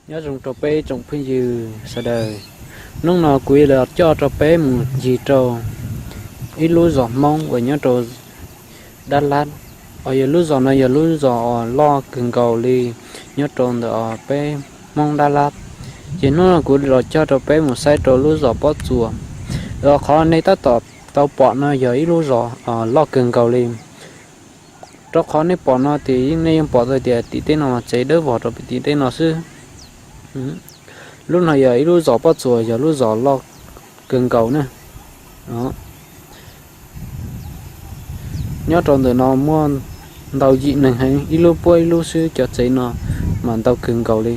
Nyob zoo rau peb tsoom phooj ywg sawv daws. Hnub no kuv yuav los coj rau peb mus ncig rau ib lub zos Hmoob uas nyob rau Dab Lab, uas yog lub zos no yog lub zos uas loj kawg nkaus li nyob rau ntawm peb Hmoob Dab Lab. Ces hnub no kuv los coj rau peb mus saib rau lub zos Pob Tsuas. Qhov nej tab tom tau pom no yog ib lub zos loj kawg nkaus li. Rau qhov nej pom no ces nej yeej pom tau tias tim tej no tsev dawb vog rau pem tim tej no xwb. Lub no yog ib lub zos Pob Tsuas, yog lub zos loj kawg nkaus na. Nyob rau ntawm no muaj ntau yim neeg heev, ib lub puab ib lub xwb, cov tsev no mas ntau kawg nkaus li.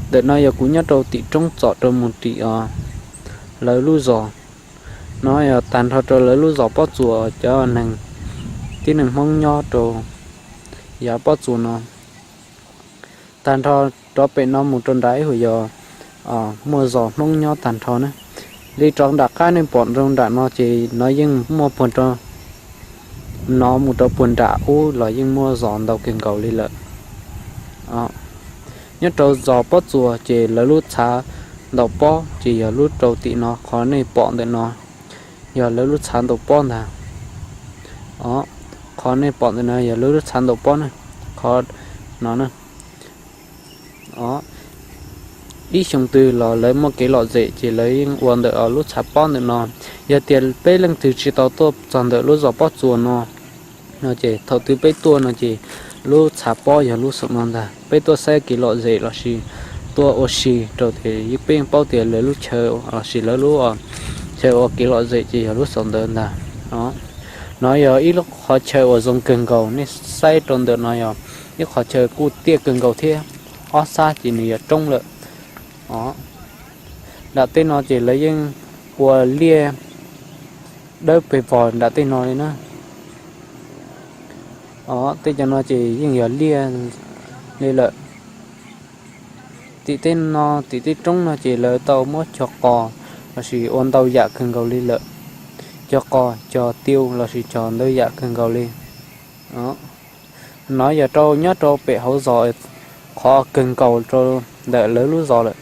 Ntawm no yog kuv nyob rau tim roob txom rau mus tim lawv lub zos. No yog tag nrho rau lawv lub zos Pob Tsuas, cov neeg, tib neeg Hmoob nyob rau yav Pob Tsuas no. Tag nrho rov pem no mus rau nram ib huam yog muaj zos Hmoob nyob tag nrho na. Li rov nram qab nej pom rau nram no ces no yeej muaj puag rau no mus rau puag nram ub los yeej muaj zos ntau kawg nkaus li lawm. Nyob rau zos Pob Tsuas ces lawv lub txhav ntaus pob ces yog lub rau tim no, qhov nej pom ntawm no yog lawv lub txhav ntaus pob ntag. Qhov nej pom ntawm no yog lawv lub txhav ntaus pob na, qhov no na. Ib xyoo twg los lawv muaj kev lom zem ces lawv yeej ua ntawm lub txhav pob ntawm no. Yog tias peb leej twg tsis tau tuaj txog ntawm lub zos Pob Tsuas no, no ces thaum twg peb tuaj no ces lub txhav pob yog lub saum no ntag. Peb tuaj saib kev lom zem lossis tuaj ua si rau tias peb yeej paub tias lawv lub chaw lossis lawv lub chaw ua kev lom zem ces yog lub saum ntawd ntag. No yog ib lub qhov chaw uas zoo kawg nkaus, nej saib rau ntawm no yog ib qhov chaw kuj tiaj kawg nkaus thiab, ob sab ces nws yog roob lawm. Nram tej no ces lawv yeej ua liaj dawb pes vog nram tej no li na. Tej cov no ces yeej yog liaj li lawm. Tim tej no, tim tej roob no ces lawv tau muab cog qos lossis ua ntau yam kawg nkaus li lawm. Cog qos, cog tiu lossis cog ntau yam kawg nkaus li. No yog rau nyob rau pem hauv zos, qhov kawg nkaus rau ntawm lawv lub zos lawm.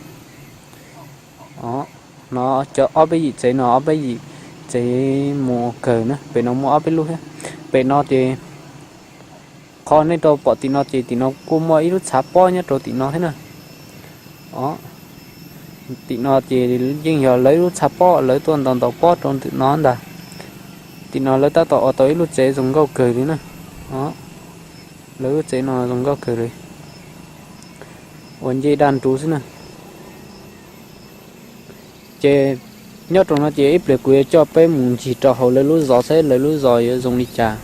No cov ob peb yim tsev no, ob peb yim tsev mus kawg na, pem no muaj ob peb lub thiab. Pem no ces qhov nej rau pom tim no ces tim no kuj muaj ib lub txhav pob nyob rau tim no thiab na. Tim no ces yeej yog lawv lub txhav pob, lawv tuaj ntaus ntaus pob rau ntawm no ntag. Tim no lawv tab tom ua tau ib lub tsev zoo nkauj kawg li na. Lawv lub tsev no zoo nkauj kawg li, ua ncej daj nrug xwb na. Ces nyob rau no ces ib pliag kuv yuav coj peb mus ncig rau hauv lawv lub zos saib lawv lub zos yuav zoo li cas,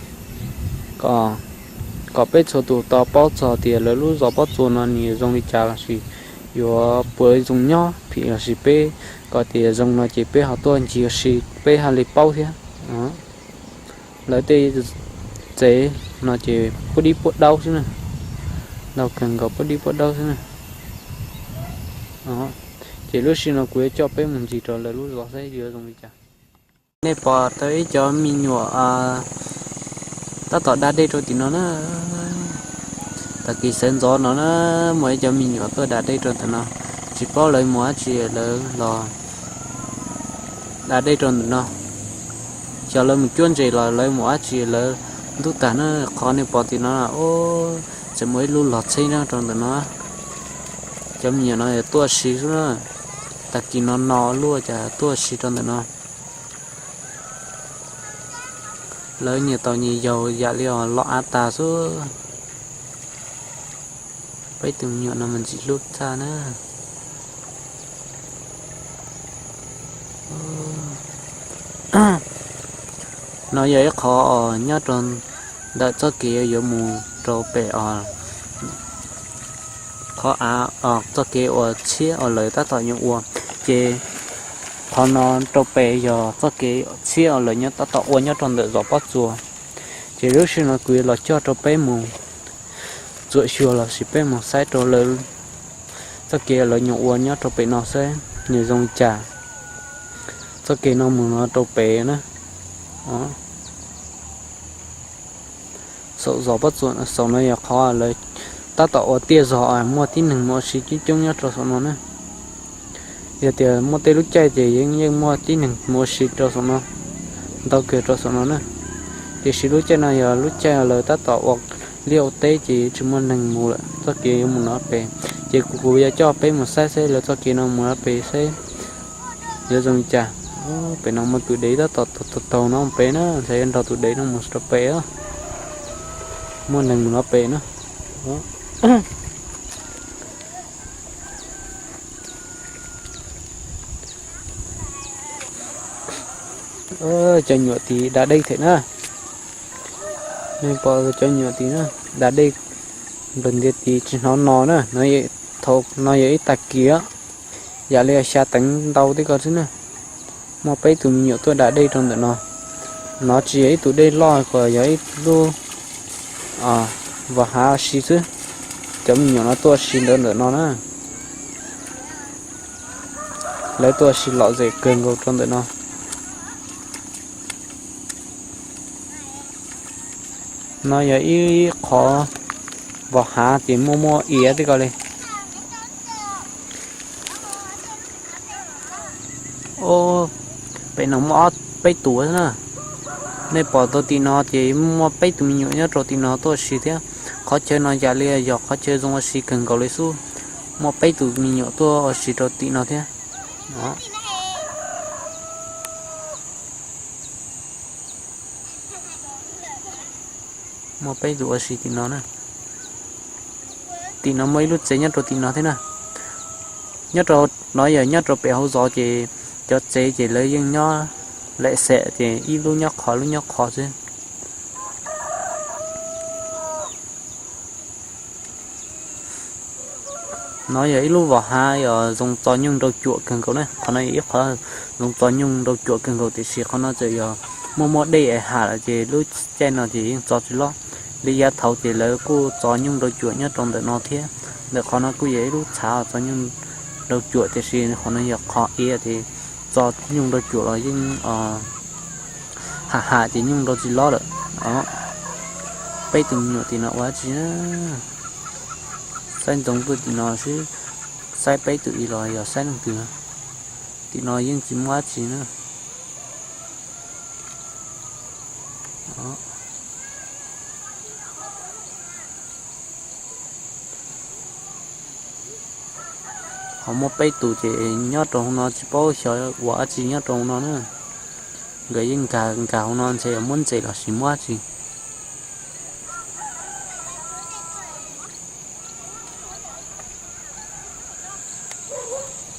kom peb txhua tus tau paub txog tias lawv lub zos Pob Txuas no nws yuav zoo li cas lossis yuav puas zoo nyob phim lossis peb, kom tias zoo no ces peb ho tuaj ncig ua si peb ho li paub thiab. Lawv tej tsev no ces puab dib puab daub xwb na, ntau kawg nkaus puab dib puab daub xwb na. Ces lub sij hawm no kuv yuav coj peb mus ncig rau lawv lub zos saib yuav zoo li cas. Nej pom tau ib cov me nyuam tab tom da dej rau tim no na. Tag kis sawv ntxov no na, muaj ib cov me nyuam tuaj da dej rau ntawm no, tsis paub lawv mus dab tsi lawv los da dej rau ntawm no. Xyov lawv mus cuab ntses los lawv mus dab tsi lawv ntub tag na. Qhov nej pom tim no, tseem muaj ib lub log txheb nyob rau ntawm no. Cov me nyuam no tuaj si xwb na, tag kis no no luaj cas tuaj si rau ntawm no. Lawv nyias tau nyias yaug yam li os los av tas xwb. Peb tus me nyuam no mas ntxim hlub tshaj na. No yog ib qho os nyob rau ntawm txoj kev yuav mus rau pem os, qhov av, txoj kev uas tshiab uas lawv tab tom yuav ua. Ces qhov no rau pem yog txoj kev tshiab uas lawv tab tom ua nyob rau ntawm zos Pob Txuas. Ces lub sij hawm no kuv yuav los coj rau peb mus txuam xyuas lossis peb mus saib rau lawv txoj kev lawv nyuam ua nyob rau pem no saib nws zoo li cas. Txoj kev no mus no rau pem na. Saum zos Pob Txuas saum no yog qhov lawv tab tom ua tiaj zog muaj tib neeg mus ua si coob coob nyob rau saum no na. Yog tias muaj tej lub caij ces yeej yeej muaj tib neeg mus ua si rau saum no, ntau kawg rau saum no na. Tiam sis lub caij no yog lub caij lawv tab tom ua liaj ua teb ces tsis muaj neeg mus lawm, txoj kev yuav mus no pem. Ces kuv kuv yuav coj peb mus saib saib lawv txoj kev no mus no pem saib yuav zoo li cas. Pem no muaj tus dev tab tom taug taug no mus pem na, ntshe yuav nrog tus dev no mus rau pem. Muaj neeg mus no pem na. Cov nyuam tid da dej thiab na. Nej pom cov nyuam tid na, da dej nplawg ntiag tid tsis hnov no na. Thaum no yog ib tag kis, yam li xya teev ntau tej ko xwb na. Muaj peb tus me nyuam tuaj da dej rau ntawm no. No tsis yog ib tug dej loj, kuj yog ib lub vos hav ua si xwb. Cov me nyuam no tuaj ua si ntawd ntawm no na. Lawv tuaj ua si lom zem kawg nkaus rau ntawm no. No yog ib qhov vos hav ces muaj muaj iav tej ko li. Pem no muaj ob peb tus na. Nej pom tau tim no ces muaj peb tus me nyuam nyob rau tim no tuaj ua si thiab. Qhov chaw no yam li yog qhov chaw zoo ua si kawg nkaus li xwb. Muaj peb tus me nyuam tuaj ua si rau tim no thiab. Muaj peb tus ua si tim no na. Tim no muaj ib lub tsev nyob rau tim no thiab na. Nyob rau no yog nyob rau pem hauv zos ces cov tsev ces lawv yeej nyob lem xem ces ib lub nyob qhov lub nyob qhov xwb. No yog ib lub vos hav yog zoo txo nyuj nrau cuam kawg nkaus na. Qhov no yog ib qhov zoo txo nyuj nrau cuam kawg nkaus tiam sis qhov no txawm yog muaj muaj dej es hav lawm ces lub caij no ces yeej txo tsis loj. Li yav thaud ces lawv kuj txo nyuj nrau cuam nyob rau ntawm no thiab. Ntawm qhov no kuj yog ib lub txhav txo nyuj nrau cuam tiam sis qhov no yog qhov iav ces txo nyuj nrau cuam los yeej hav hav ces nyuj nrau tsis loj lawm. Peb tus me nyuam tim no ua dab tsi na? Saib ntsoov tuaj tim no xwb, saib peb tus ib los yog saib leej twg. Tim no yeej tsis muaj dab tsi na. Ho muaj peb tus ces nyob rau hauv no tsis paub xyov ua dab tsi nyob rau hauv no na. Nkawd yeej nkag nkag hauv no ntshe yog muab ntses los sis muab dab tsi.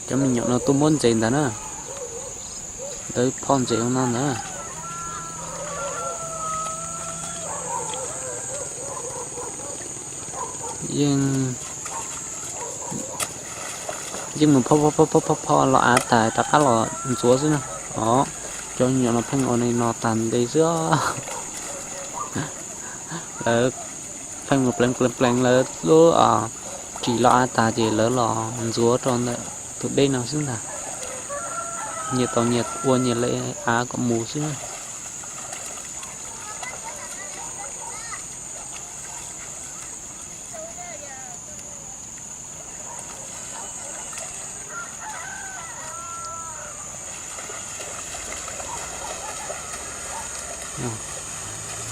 Cov me nyuam no tuaj muab ntses ntag na. Ntawd phoj ntses hauv no ntag. Yeej mus phoj phoj phoj phoj los av tas rov qab los ntxuav xwb na. Os, cov me nyuam no pheej ua li no tag ntev xwb. Lawv pheej mus pleev pleev pleev lawv lub ris los av tas ces lawv los ntxuav rau ntawm tus dej no xwb ntag. Nyias tau nyias ua nyias li av kom mus xwb na.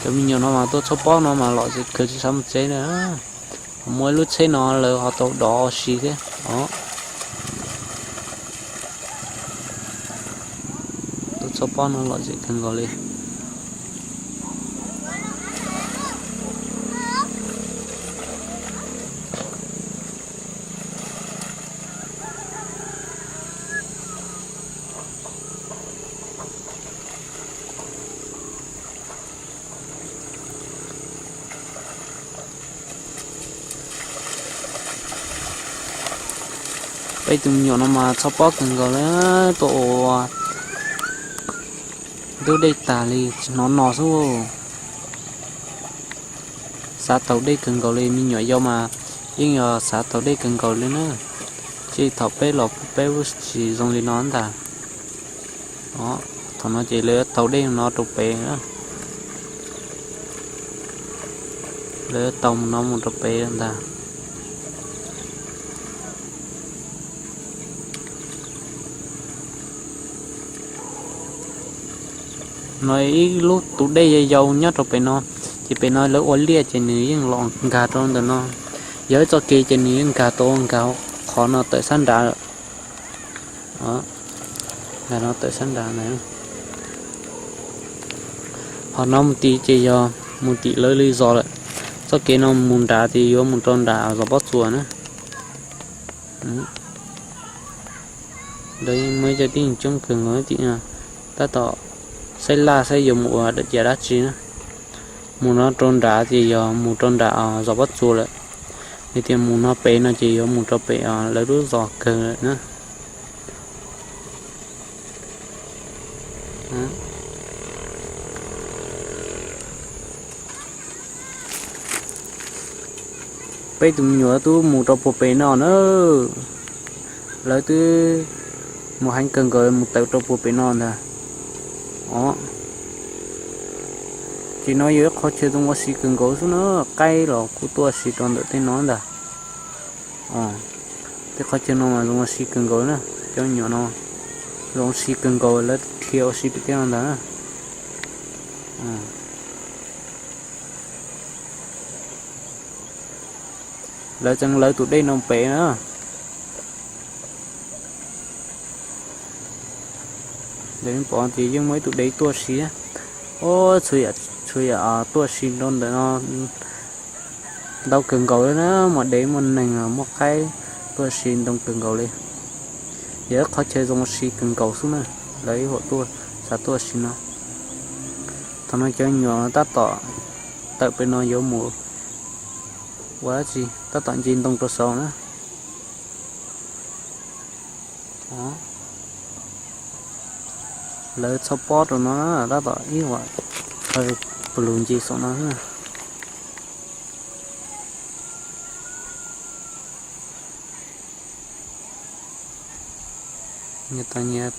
Cov me nyuam no mas tuaj txhob pob no mas lom zem kawg tsis xav mus tsev na. Muaj ib lub tsheb no lawv ho tau dov ua si thiab os. Tuaj txhob pob no lom zem kawg nkaus li. Peb tus me nyuam no mas txhob pob kawg nkaus li, tuaj ua ntub dej tag li tsis hnov no xwb. Xav taug dej kawg nkaus li, me nyuam yaus mas yeej yog xav taug dej kawg nkaus li na. Txij thaum peb los peb lub tsis zoo li no ntag. Thaum no ces lawv taug dej no rau pem, lawv taug no mus rau pem ntag. No ib lub tus dej yau yau nyob rau pem no, ces pem no lawv ua liaj ces nws yeej los nkag rau ntawm no. Yog ib txoj kev ces nws yeej nkag tau nkag qhov no tawm sab nrad lawm. Nkag no tawm sab nrad na. Ho no mus tim ces yog mus tim lawv li zos lawm. Txoj kev no mus nrad ces yuav mus rau nram zos Pob Txuas na. Lawv muaj ib co tib neeg coob kawg nkaus tim no, tab tom saib laj saib yuav mus ua dab tsi na. Mus no rau nrad ces yog mus rau nram zos Pob Txuas lawm. Yog tias mus no pem no ces yuav mus rau pem lawv lub zos kawg lawm na. Peb tus me nyuam twb mus rau puag pem no na. Lawv twb mus heev kawg nkaus mus tawm rau puag pem no ntag. Os, ces no yog ib qhov chaw zoo ua si kawg nkaus xwb na, qaib los kuj tuaj ua si rau ntawm tej no ntag. Tej qhov chaw no mas zoo ua si kawg nkaus na, cov me nyuam no zoo ua si kawg nkaus, lawv dhia ua si pem tej no ntag na. Lawv txeev lawv tus dej no pem na. Pom ces yeej muaj ib tug dej tuaj si, txhua yam tuaj si rau ntawm no ntau kawg nkaus li na, muaj dej muaj neeg muaj qaib tuaj si ntau kawg nkaus li. Yog ib qhov chaw zoo ua si kawg nkaus xwb na, lawv ib huam tuaj xav tuaj si no. Thaum no cov me nyuam tab tom tawm pem no yuav mus ua dab tsi, tab tom nce ntoo rau saud na. Lawv txhob pob rau no, tab tom ib huam pw lug nce saum no. Nyias tau nyias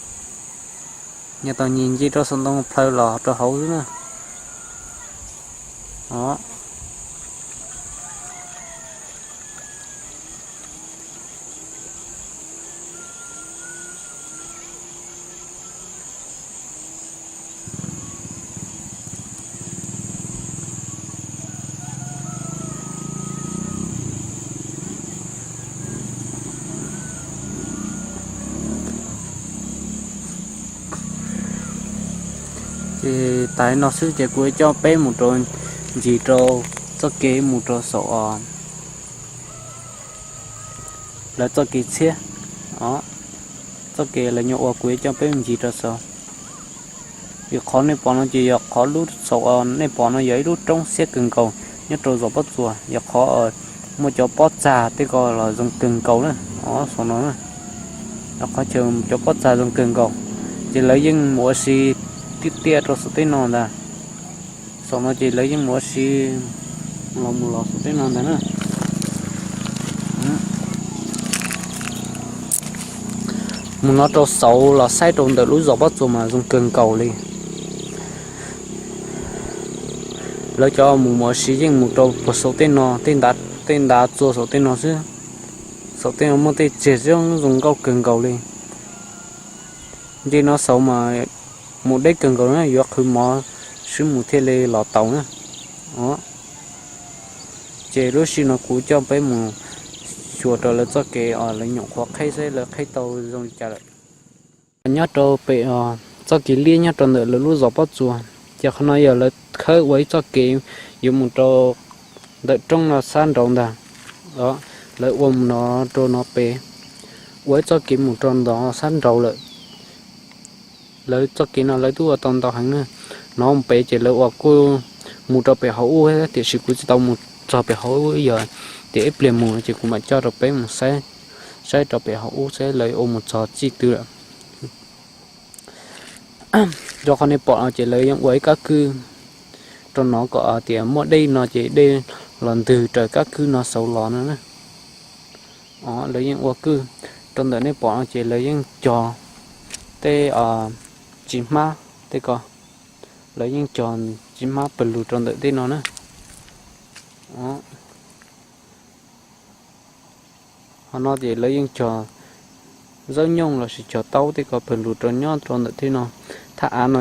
nce rau saum ntoo plhaw los rau hauv xwb na. Ces tas no xwb ces kuv coj peb mus rau ncig rau txoj kev mus rau saum os, lawv txoj kev txhiab, txoj kev lawv nyuam ua kuv coj peb mus ncig rau saud. Vim qhov nej pom no ces yog qhov lub saum nej pom no yog ib lub roob siab kawg nkaus nyob rau zos Pob Txuas, yog qhov muaj cov pob txag tej ko los zoo kawg nkaus na, saum no na. Yog qhov chaw cov pob txag zoo kawg nkaus, ces lawv yeej mus ua si tiaj tiaj rau saum tej no ntag. Saum no ces lawv yeej mus ua si los mus los saum tej no ntag na. Mus no rau saud los saib rau ntawm lub zos Pob Txuas mas zoo kawg nkaus li. Lawv cov mus mus ua si yeej mus rau puag saum tej no, tej ntav txua saum tej no xwb. Saum tej no muaj tej txiag zoo zoo nkauj kawg nkaus li. Nce no saud mas mus deb kawg nkaus na, yuav qhwv mov swb mus thiaj li los tau na. Ces lub sij no kuv coj peb mus xyuas rau lawv txoj kev os, lawv nyuam qhuav qheb saib lawv qheb tau zoo li cas lawm. Nyob rau pem os, txoj kev liab nyob rau ntawm lawv lub zos Pob Txuas, ces qhov no yog lawv khawb ua ib txoj kev yuav mus rau ntawm roob no sab nraud ntag. Lawv ua mus no rau no pem, ua ib txoj kev mus rau ntawm sab nraud lawm. Lawv txoj kev no lawv twb ua tau ntau heev na. No mus pem ces lawv ua kuj mus rau pem hauv ub, tiam sis kuv tsis tau mus txog pem hauv ub, yog tias ib pliag mus ces kuv mam coj rau peb mus saib, saib rau pem hauv ub saib lawv ua mus txog txij twg lawm. Rau qhov nej pom no ces lawv yeej ua ib kab kwj rau no kom tias muaj dej no ces dej los ntws raws kab kwj no saud los no na. Lawv yeej ua kwj rau ntawm nej pom no ces lawv yeej cog tej txiv hmab tej ko, lawv yeej cog txiv hmab pawg lug rau ntawm tej no na. Qhov no ces lawv yeej cog zaub nyooj lossis cog taub tej ko pawg lug rau nyob rau ntawm tej no. Thaj av no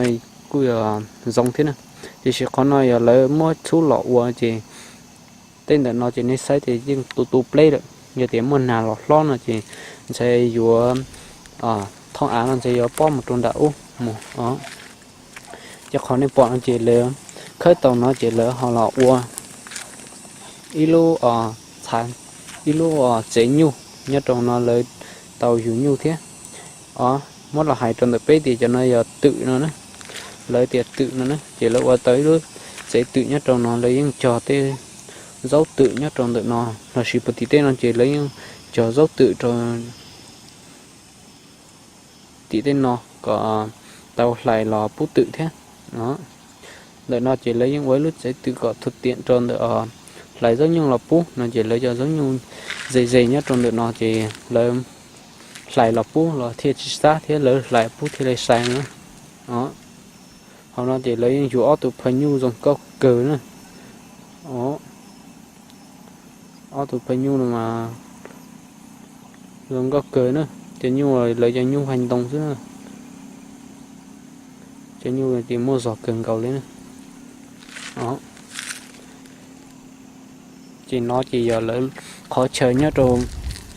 kuj yog zoo thiab na. Tiam sis qhov no yog lawv muab txhub los ua ces tej ntawm no ces nej saib ces yeej tu tu pleb lawm. Yog tias muaj nag los hlob no ces ntshe yuav, thoob av no ntshe yuav pob mus rau nram ub mus os. Ces qhov nej pom no ces lawv khawb tau no ces lawv ho los ua ib lub, ib lub tsev nyuj nyob rau no lawv tau yug nyuj thiab. Os, muab los hais rau ntawm peb tias cov no yog twm no na, lawv tias twm no na ces lawv ua tau ib lub tsev twm nyob rau no lawv yeej cog tej zaub twm nyob rau ntawm no, lossis puag tim tej no ces lawv yeej cog zaub twm rau tim tej no kom tau hlais los pub twm thiab. Ntawm no ces lawv yeej ua ib lub tsev twm kom thuv tiam rau ntawm hlais zaub nyuj los pub no ces lawv cov zaub nyuj ze ze nyob rau ntawm no ces lawv hlais los pub los thiaj tsis xab thiab lawv hlais pub thiaj li sai na. Hauv no ces lawv yeej yug ob tug phaw nyuj zoo nkauj kawg na. Ob tug phaw nyuj no mas zoo nkauj kawg na. Cov nyuj lawv cov nyuj hais ntoo xwb na. Cov nyuj ces muaj zog kawg nkaus li na. Ces no ces yog lawv qhov chaw nyob rau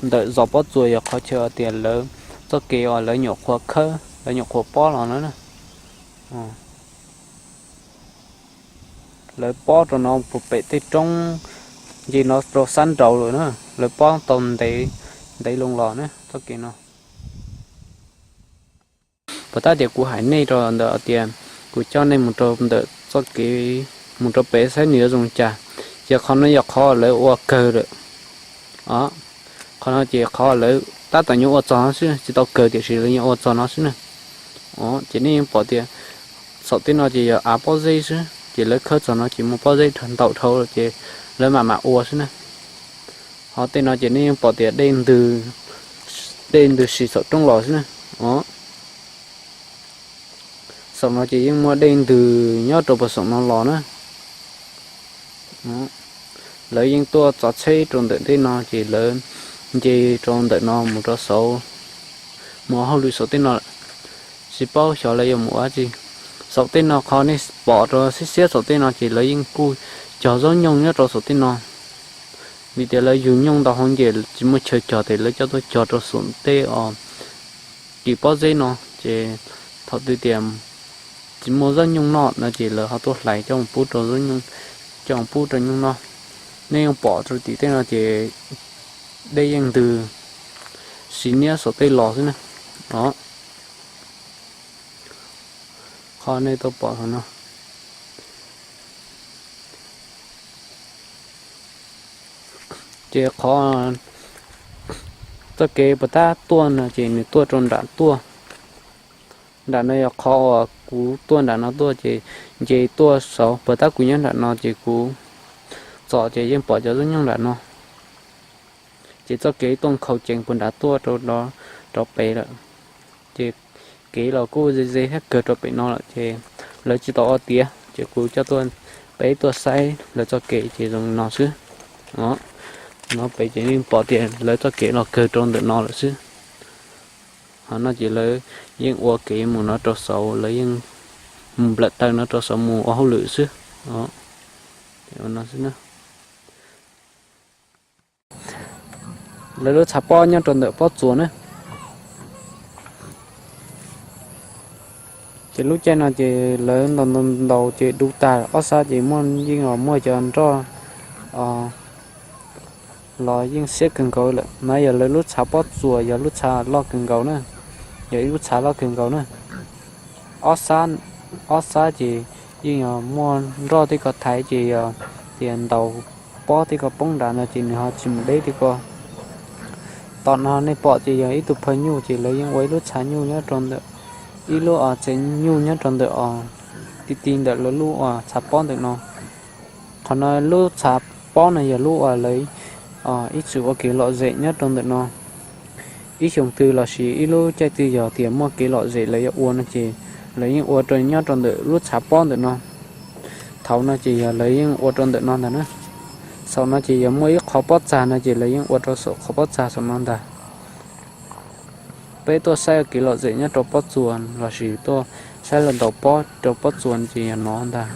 ntawm zos Pob Txuas yog qhov chaw tias lawv txoj kev uas lawv nyuam qhuav khawb lawv nyuam qhuav pob los no na. Lawv pob rau no puag pem tej roob nce no rau sab nraud lawm na, lawv pob tau ntev ntev loo los na txoj kev no. Puas tab tias kuv hais nej rau ntawm tias kuv coj nej mus rau ntawm txoj kev mus rau pem saib nws yuav zoo li cas. Ces qhov no yog qhov lawv ua kawg lawm. Qhov no ces qhov lawv tab tom nyuam ua txog no xwb, tsis tau kawg tiam sis lawv nyuam ua txog no xwb na. Ces nej yeej pom tias saum tej no ces yog av pob zeb xwb, ces lawv khawb txog no ces muaj pob zeb ntau dhau ces lawv mam mam ua xwb na. Ho tej no ces nej yeej pom tias dej ntws, dej ntws si saum roob los xwb na. Saum no ces yeej muaj dej ntws nyob rau puag saum no los na. Lawv yeej tuaj txo tsheb rau ntawm tej no ces lawv nce rau ntawm no mus rau saud, mus ua hauj lwm saum tej no lawm. Tsis paub xyov lawv yuav mus ua dab tsi. Saum tej no qhov nej pom rau xiab xiab saum tej no ces lawv yeej kuj cog zaub nyoog nyob rau saum tej no. Vim tias lawv yug nyoog ntau hauv ces tsis muaj chaw cog ces lawv coj tuaj cog rau saum tej os, tim pob zeb no. Ces thaum twg tias tsis muaj zaub nyoog noj no ces lawv ho tuaj hlais coj mus pub rau, coj mus pub rau nyoog noj. Nej yeej pom rau tim tej no ces dej yeej ntws si niab saum tej los xwb na. Qhov nej tau pom no ces qhov txoj kev puas tab tuaj no ces nws tuaj rau nram tuaj. Nram no yog qhov uas kuv tuaj nram no tuaj ces nce tuaj saud, puas tab kuv nyob nram no ces kuv txom ces yeej pom cov zaub nyoog nram no. Ces txoj kev tuaj nkhaus ceev puag nrad tuaj rau, rov pem lawm. Ces kev los kuj ze ze thiab kawg rau pem no lawm ces lawv tsis tau ua tiav ces kuv coj tuaj, peb tuaj saib lawv txoj kev ces zoo no xwb. No pem ces yeej pom tias lawv txoj kev los kawg rau ntawm no lawm xwb. Ho no ces lawv yeej ua kev mus no rau saud, lawv yeej mus nplawm taw no rau saud mus ua hauj lwm xwb. Lawv lub tshav pob nyob rau ntawm pob txuas na. Ces lub caij no ces lawv ntaus ntaus ntaus ces du tag, ob sab ces muaj, yeej los muaj cov nroj los yeej siab kawg nkaus lawm. No yog lawv lub tshav pob txuas, yog lub tshav loj kawg nkaus na, yog ib lub tshav loj kawg nkaus na. Ob sab ces yeej yog muaj nroj tej ko thaiv ces yog tias ntaus pob tej ko poob nrad no ces nws ho tsis mus deb tej ko. Tom no nej pom ces yog ib tug phaw nyuj ces lawv yeej ua ib lub tshav nyuj nyob rau ntawm, ib lub tsev nyuj nyob rau ntawm os, ti ti ntawm lawv lub tshav pob ntawm no. Qhov no lub tshav pob no yog lub uas lawv ib txwm ua kev lom zem nyob rau ntawm no. Ib xyoos twg lossis ib lub caij twg yog tias muaj kev lom zem lawv yuav ua no ces lawv yeej ua rau nyob rau ntawm lub tshav pob ntawm no. Thaum no ces yog lawv yeej ua rau ntawm no ntag na. Saum no ces yog muaj ib qhov pob txag no ces lawv yeej ua rau saum qhov pob txag saum no ntag. Peb tuaj saib kev lom zem nyob rau pob txuas lossis tuaj Saib los ntaus pob rau pob txuas ces yog no ntag.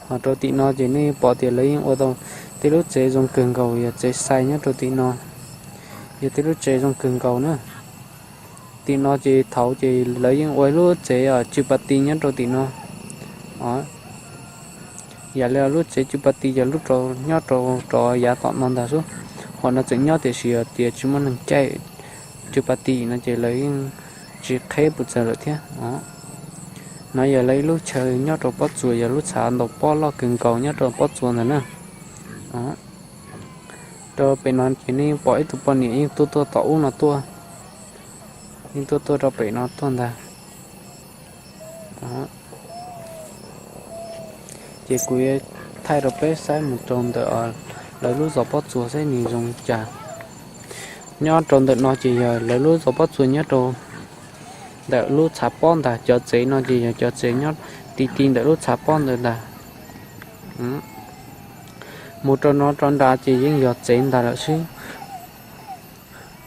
Ho rau tim no ces nej pom tias lawv yeej ua tau tej lub tsev zoo kawg nkaus, yog tsev xais nyob rau tim no, yog tej lub tsev zoo kawg nkaus na. Tim no ces thaum ces lawv yeej ua lub tsev tsw pa ti nyob rau tim no. Yam li lub tsev tsw pa ti yog lub rau nyob rau rov yav tom no ntag xwb. Hom no tseem nyob tiam sis yog tias tsis muaj neeg caij, tsw pa ti no ces lawv yeej tsis qheb pus txawg lawm thiab. No yog lawv ib lub chaw nyob rau pob txuas, yog lub txhav ntaus pob loj kawg nkaus nyob rau pob txuas ntag na. Rau pem no ces nej pom ib tug poj niam yeej tuaj tuaj tom ub no tuaj, yeej tuaj tuaj rau pem no tuaj ntag. Ces kuv yuav thaij rau peb saib mus rau ntawm lawv lub zos pob txuas saib nws zoo li cas. Nyob rau ntawm no ces yog lawv lub zos pob txuas nyob rau ntawm lub txhav pob ntag. Cov tsev no ces yog cov tsev nyob ti ti ntawm lub txhav pob ntawd ntag. Mus rau no rov nrad ces yeej yog tsev ntag lawm xwb.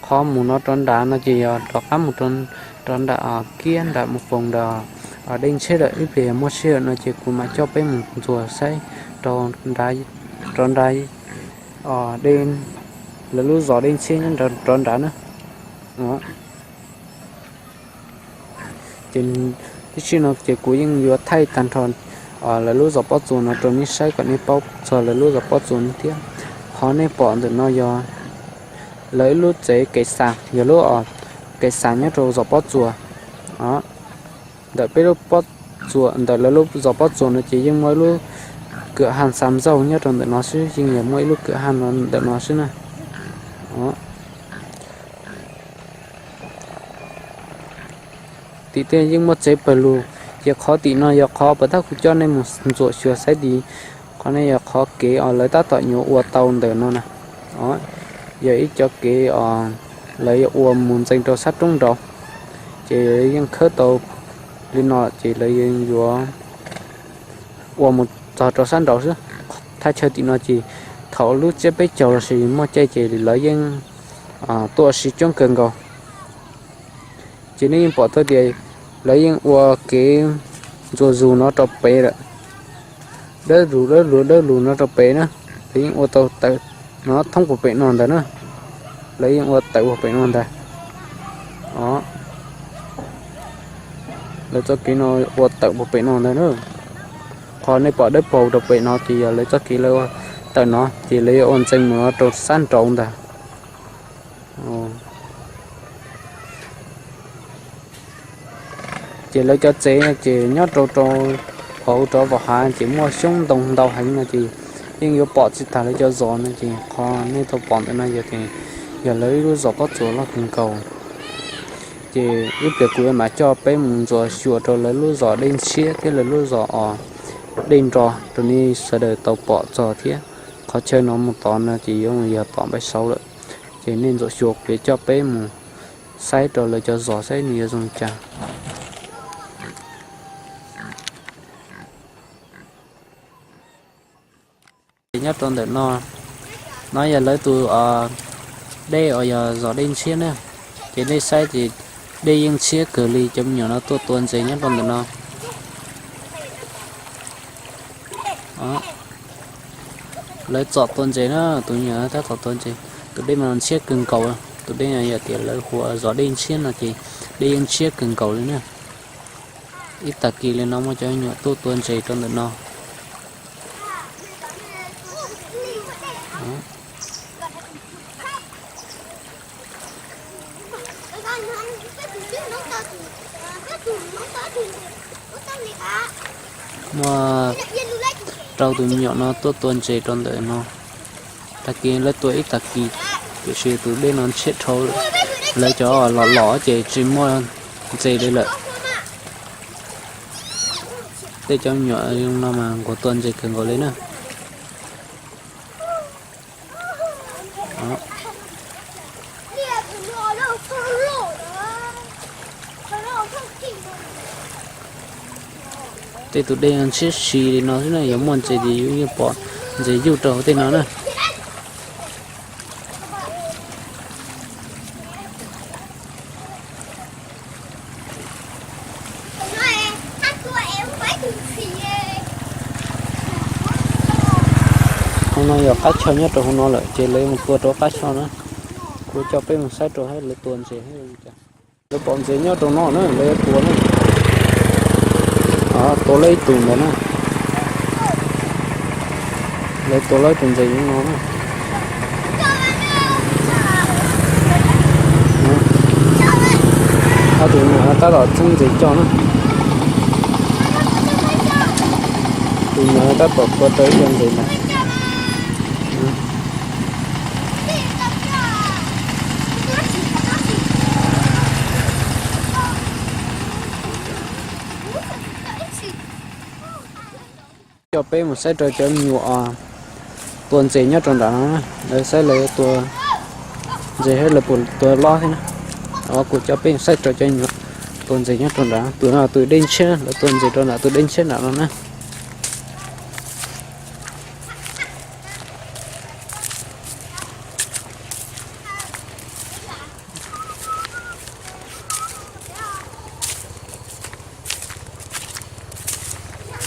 Qhov mus no rov nrad no ces yog rov qab mus rau nram kiab nram mus foos nram dej ntshiab lawm. Ib pliag yog muaj sij hawm no ces kuv mam coj peb mus ntxuas saib rau nrad, dej, lawv lub zos dej ntshiab nyob rov nrad na. Ces tib si no ces kuv yeej yuav thaij tag nrho lawv lub zos pob txuas no rau nej saib kom nej paub txog lawv lub zos pob txuas no thiab. Qhov nej pom ntawm no yog lawv ib lub tsev kev xas, yog lub kev xas nyob rau zos pob txuas. Ntawm peb lub pob txuas, ntawm lawv lub zos pob txuas no ces yeej muaj ib lub kwm haj xa zaug nyob rau ntawm no xwb, yeej yog muaj ib lub kwm haj no ntawm no xwb na. Tim tej yeej muaj tsev pawg lug, ces qhov tim no yog qhov puas tab kuv coj nej mus ntxuam xyuas saib tid. Qhov no yog qhov kev os lawv tab tom yuav ua tau ntawm no na. Yog ib cov kev os lawv yuav ua mus ntxeev rau sab roob nraud, ces yeej khawb tau li no ces lawv yuav ua mus txog rau sab nraud xwb. Thaj chaw tim no ces thaum lub tsiab peb caug los sis muaj caij ces lawv yeej tuaj ua si coob kawg nkaus. Ces nej yeej pom tau tias lawv yeej ua kev ntxuas zus no rau pem lawm. Dawb lug dawb lug dawb lug no rau pem na. Lawv yeej ua tau tawm no thoob puag pem no ntag na. Lawv yeej ua tawm puag pem no ntag. Lawv txoj kev no ua tawm puag pem no ntag na. Qhov nej pom dawb paug rau pem no ces yog lawv txoj kev lawv ua tawm no ces lawv yuav ua ntxeev mus rau sab nraud ntag. Ces lawv cov tsev ces nyob rau rau hauv rov vam hav ces muaj xyoob ntoo ntau heev no ces yeej yuav pom tsis tag lawv cov zos no ces qhov nej tau pom ntawm no yog, yog lawv ib lub zos pob txuas loj kawg nkaus. Ces ib pliag kuv mam coj peb mus ntxuas xyuas rau lawv lub zos dej ntshiab thiab lawv lub zos os dej nro rau nej sawv daws tau pom txog thiab. Qhov chaw no mus tod no ces yuav yog tom npaj saud lawm. Ces nej ntxuam xyuas kuv yuav coj peb mus saib rau lawv cov zos saib nws yuav zoo li cas. Ces nyob rau ntawm no, no yog lawv tus dej uas yog zos dej ntshiab na. Ces nej saib ces dej yeej ntshiab kawg li, cov me nyuam no tuaj tua ntses nyob rau ntawm no. Lawv txom tua ntses na, tus me nyuam tab tom tua ntses. Tus dej mas ntshiab kawg nkaus, tus dej yog tias lawv hu ua zos dej ntshiab no ces dej yeej ntshiab kawg nkaus li na. Ib tag kis li no muaj cov me nyuam tuaj tua ntses rau ntawm no. Muaj rau tus me nyuam no tuaj tua ntses rau ntawm no. Tag kis lawv tua ib tag kis, tiam sis tus dej no ntshiab dhau, lawv cov los los ces tsis muaj ntses li lawm. Tej cov me nyuam no mas nquag tua ntses kawg nkaus li na. Tej tus dej ntshiab si li no xwb na, yuav muaj ntses ces yus yeej pom ntses yuj rau hauv tej no na. No yog qab choj nyob rau hauv no lawm ces lawv mus tua rau qab choj na. Kuv coj peb mus saib rau lawv tua ntses. Lawv pom ntses nyob rau no na, lawv tua na. Tua lawv ib tug ntawd na. Lawv tua lawv tus ntses nyob no na. Ob tug no tab tom txeeb ntses coj na. Tus no tab tom tua tau ib co ntses na. Coj peb mus saib rau cov me nyuam tua ntses nyob rau nram no, lawv saib lawv tua ntses thiab lawv puas tua loj thiab na. Kuv coj peb mus saib rau cov me nyuam tua ntses nyob rau nram, tus no tus dej ntshiab, lawv tua ntses rau nram tus dej ntshiab nram no na.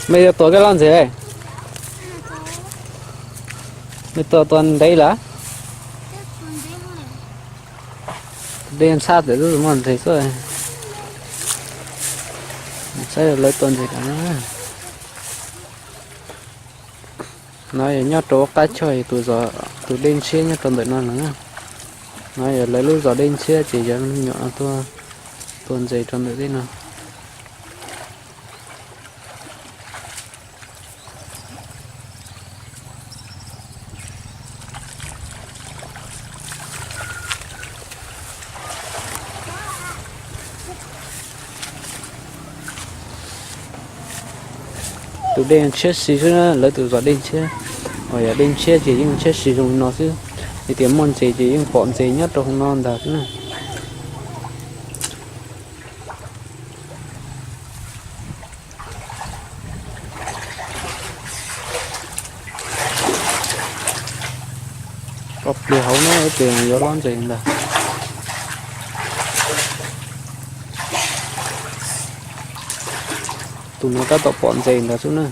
Mej yuav tua koj loj ntses, mej tua tua ntev lawm. Dej ntxhab tes lub muaj ntses xwb. Saib lawv tua ntses lawm. No yog nyob rau qab choj, tus dej ntshiab nyob rau ntawm no lawm. No yog lawv lub zos dej ntshiab ces cov me nyuam tuaj tua ntses rau ntawm tej no. Tus dej ntshiab si xwb na, lawv tus zos dej ntshiab. Uas yog dej ntshiab ces yeej ntshiab si zoo li no xwb. Yog tias muaj ntses ces yeej pom ntses nyob rau hauv no ntag xwb na. Pos pliag hauv no ces yuav loj ntses ntag. Tus no tab tom pom ntses ntag xwb na.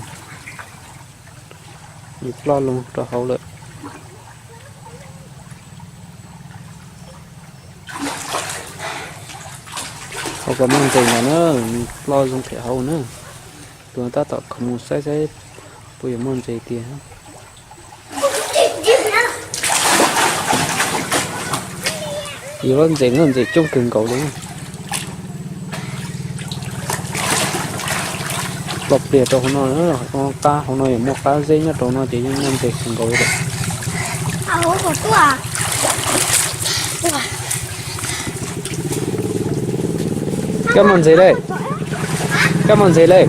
Nws ploj loo rau hauv lawm. Hauv ko muaj ntses ntag na, nws ploj zoo phem hauv na. Tus no tab tom khov mus saib saib puas yuav muaj ntses tiag. Yuav loj ntses na, ntses coob kawg nkaus li. Pos pliag rau hauv no, qab hauv no yuav muaj qab zeb nyob rau no ces yeej muaj ntses kawg nkaus li lawm. Koj muaj ntses li, koj muaj ntses li.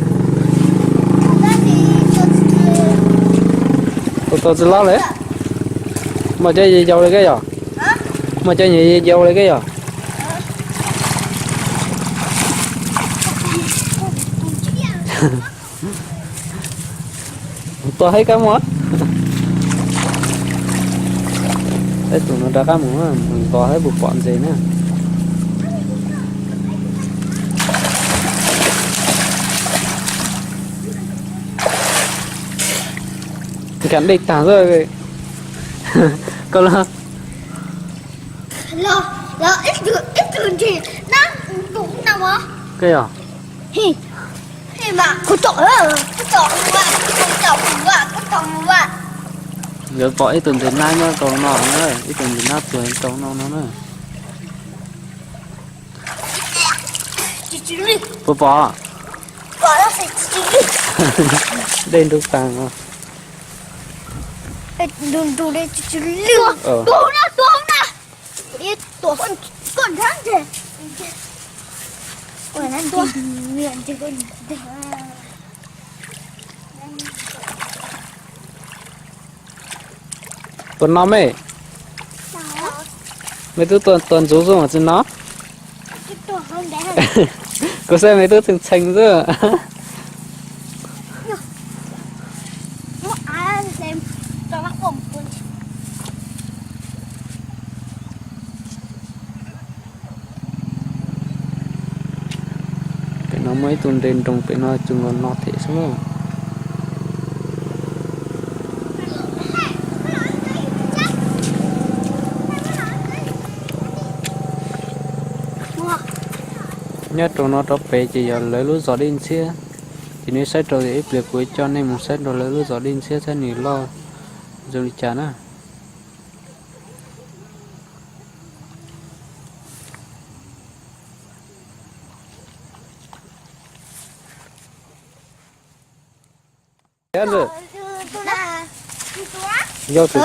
Tus tau tsis loj li. Muaj cov yau li koj yog? Muaj cov yau li koj yog? Tua thiab koj muaj. Peb tus no rov qab mus, mus tos saib puas pom ntses na. Nkaum dej tag xwb. Koj los, koj yog. Nkawd pom ib tug ntses nab nyob rau no na, ib tug ntses nab tuag rau no no na. Puas pom? Dej nrub tag os. Puas no me? Me tub tua ntxuv xwb mas tsis no. Kuv saib me tub txheej txheej xwb. Pem no muaj ib tug nres nroos pem no, tsuas nkaus no thiab xwb na. Nyob rau no rau pem ces yog lawv lub zos Dej Ntxhiab. Ces nej saib rau tias ib pliag kuv coj nej mus saib rau lawv lub zos Dej Ntxhiab saib nws loj zoo li cas na. Yog tus,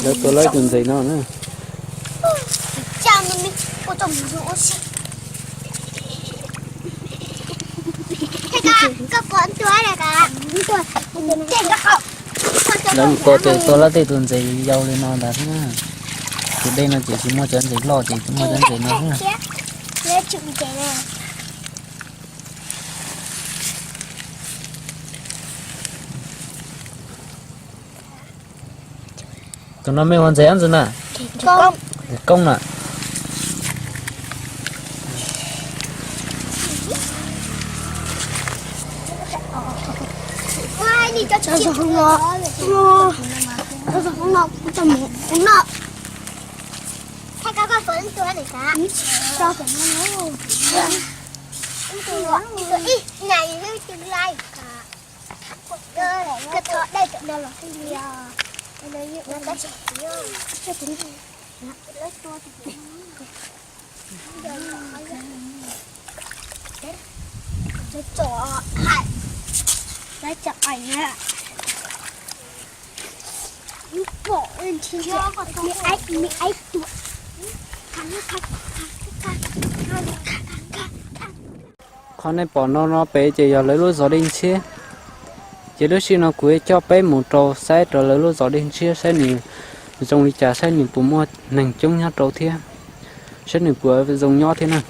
lawv tuav lawv tus ntses no na. Lawv mus tua tes tuav lawv tej tus ntses yau li no ntag. Tus dej no ces tsis muaj cov ntses loj ces tsis muaj cov ntses no. Tus no mej hu ntses dab tsi na? Koob na. Qhov nej pom no no pem ces yog lawv lub zos Dej Ntxhiab. Ces lub sij no kuv coj peb mus rau saib rau lawv lub zos Dej Ntxhiab saib nws zoo li cas, saib nws puas muaj neeg coob nyob rau thiab, saib nws puas zoo nyob thiab na.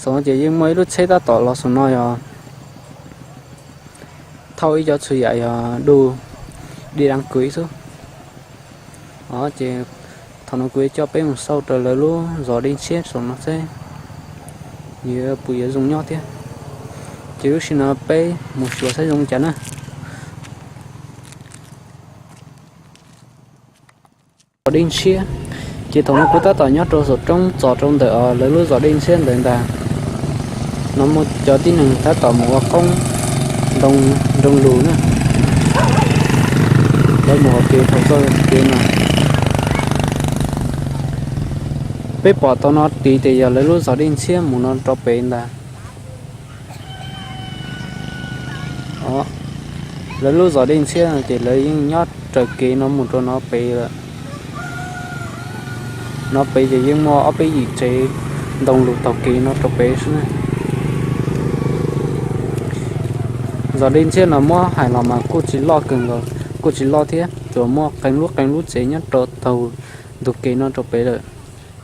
Saum no ces yeej muaj ib lub tsheb tab tom los saum no yog thauj ib co txhua yam yog du di dab kws xwb. Ces thaum no kuv yuav coj peb mus xauj rau lawv lub zos Dej Ntshiab saum no seb nws puas yuav zoo nyob thiab. Ces lub sij no peb mus xyuas saib zoo li cas na. Zos Dej Ntshiab. Ces thaum no kuv tab tom nyob rau saum roob txos rau ntawm lawv lub zos Dej Ntshiab ntawd ntag. No muaj cov tib neeg tab tom mus ua qoob ntoo nroog lus na. Lawv mus ua ke thaum txoj kev no. Peb pom tau no tid ces yog lawv lub zos Dej Ntshiab mus no rau pem ntag. Lawv lub zos Dej Ntshiab no ces lawv yeej nyob raws kev no mus rau no pem lawm. No pem ces yeej muaj ob peb yim tsev ntoo lus taug kev no rau pem xwb na. Zos Dej Ntshiab no muab hais los mas kuj tsis loj kawg nkaus, kuj tsis loj thiab, tsuas muaj qee lub qee lub tsev nyob rau taug ntug kev no rau pem lawm.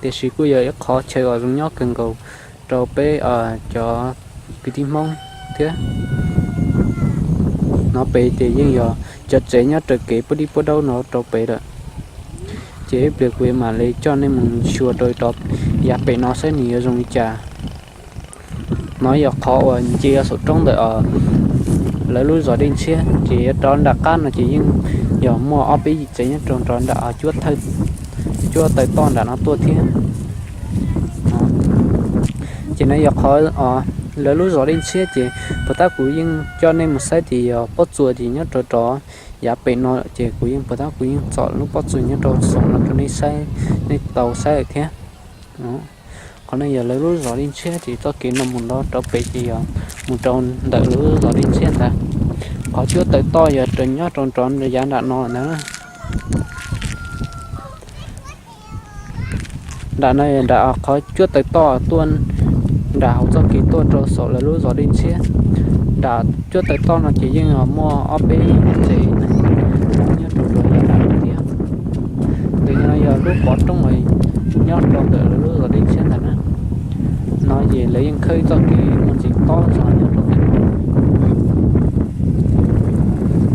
Tiam sis kuj yog ib qhov chaw uas zoo nyob kawg nkaus rau peb cov kwv tij Hmoob thiab. No pem ces yeej yog cov tsev nyob raws kev puab dib puab daub no rau pem lawm. Ces ib pliag kuv yuav mam li coj nej mus xyuas rau rov yav pem no saib nws yuav zoo li cas. No yog qhov uas nce saum roob ntawm lawv lub zos Dej Ntshiab, ces yuav rov nram qab no ces yeej yog muaj ob peb yim tsev nyob rau nram cuab taws toj nram no tuaj thiab. Ces no yog qhov lawv lub zos Dej Ntshiab, ces puag ta kuv yeej coj nej mus saib ces yog pob tsuas ces nyob rau rov yav pem no, ces kuv yeej puag ta kuv yeej txom lub pob tsuas nyob rau saum no rau nej saib, nej tau saib lawm thiab. Qhov no yog lawv lub zos Dej Ntshiab, ces txoj kev no mus no rau pem ces yog mus rau ntawm lawv lub zos Dej Ntshiab ntag. Qhov cuab taws toj yog raws nyob rau nrov yav nram no ntag. Nram no nram qhov cuab taws toj tuaj nram hauv txoj kev tuaj rau saum lawv lub zos Dej Ntshiab. Nram cuab taws toj no ces yeej muaj ob peb tsev neeg nyob rau yav nram no thiab. Ntawm no yog lub pov roob uas nyob rau ntawm lawv lub zos Dej Ntshiab ntag na. No ces lawv yeej khawb txoj kev muaj ntsis tob zog nyob rau ntawm no.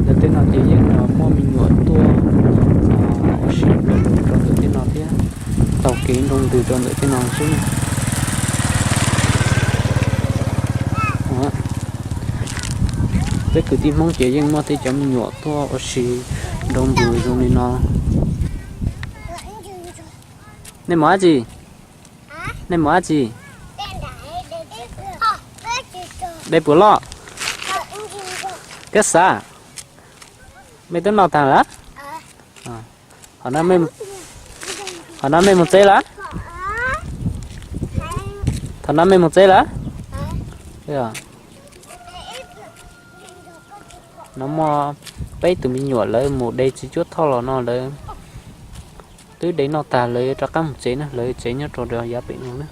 Ntawm tej no ces yeej muaj me nyuam tuaj ua si rau ntawm tej no thiab, taug kev nroo ntws rau ntawm tej no xwb. Peb kwv tij Hmoob ces yeej muaj tej cov me nyuam tuaj ua si Nroo ntws zoo li no. Nej mus dab tsi? Nej mus dab tsi? Dej puas loj? Kab xav. Mej twb noj tag lawm? Qhov no mej mus tsev lawm? Thaum no mej mus tsev lawm? No muaj peb tus me nyuam lawv mus de txiv cuab thoj los no lawv twb de noj tag lawv yuav rov qab mus tsev na, lawv tsev nyob rau yav pem no na.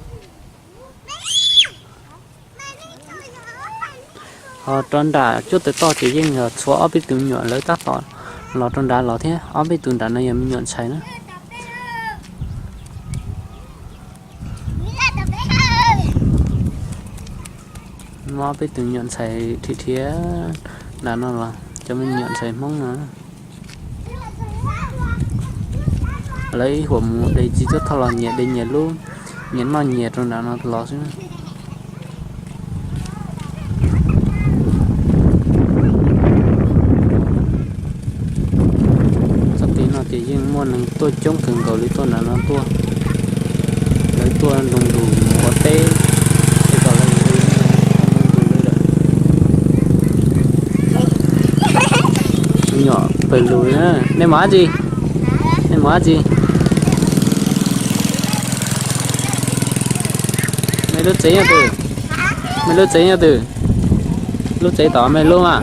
Ho rau nram cuab taws toj ces yeej yog txhua ob peb tus me nyuam lawv tab tom los rau nrad los thiab, ob peb tus nram no yog me nyuam ntxhais na. Muaj ob peb tus me nyuam ntxhais dhia dhia nram no los cov me nyuam ntxhais Hmoob no. Lawv ib huam mus de txiv cuab thoj los nyias de nyias lub, nyias noj nyias rau nram no los xwb. Txoj kev no ces yeej muaj neeg tuaj coob kawg nkaus li tuaj nram no tuaj. Lawv tuaj nroo ntws mus ua teb, tej zaum lawv mus ua teb ntawd lawm. Me nyuam pawg lug, nej mus dab tsi? Nej mus dab tsi? Mej lub tsev nyob twg? Mej lub tsev nyob twg? Lub tsev tom mej lub a?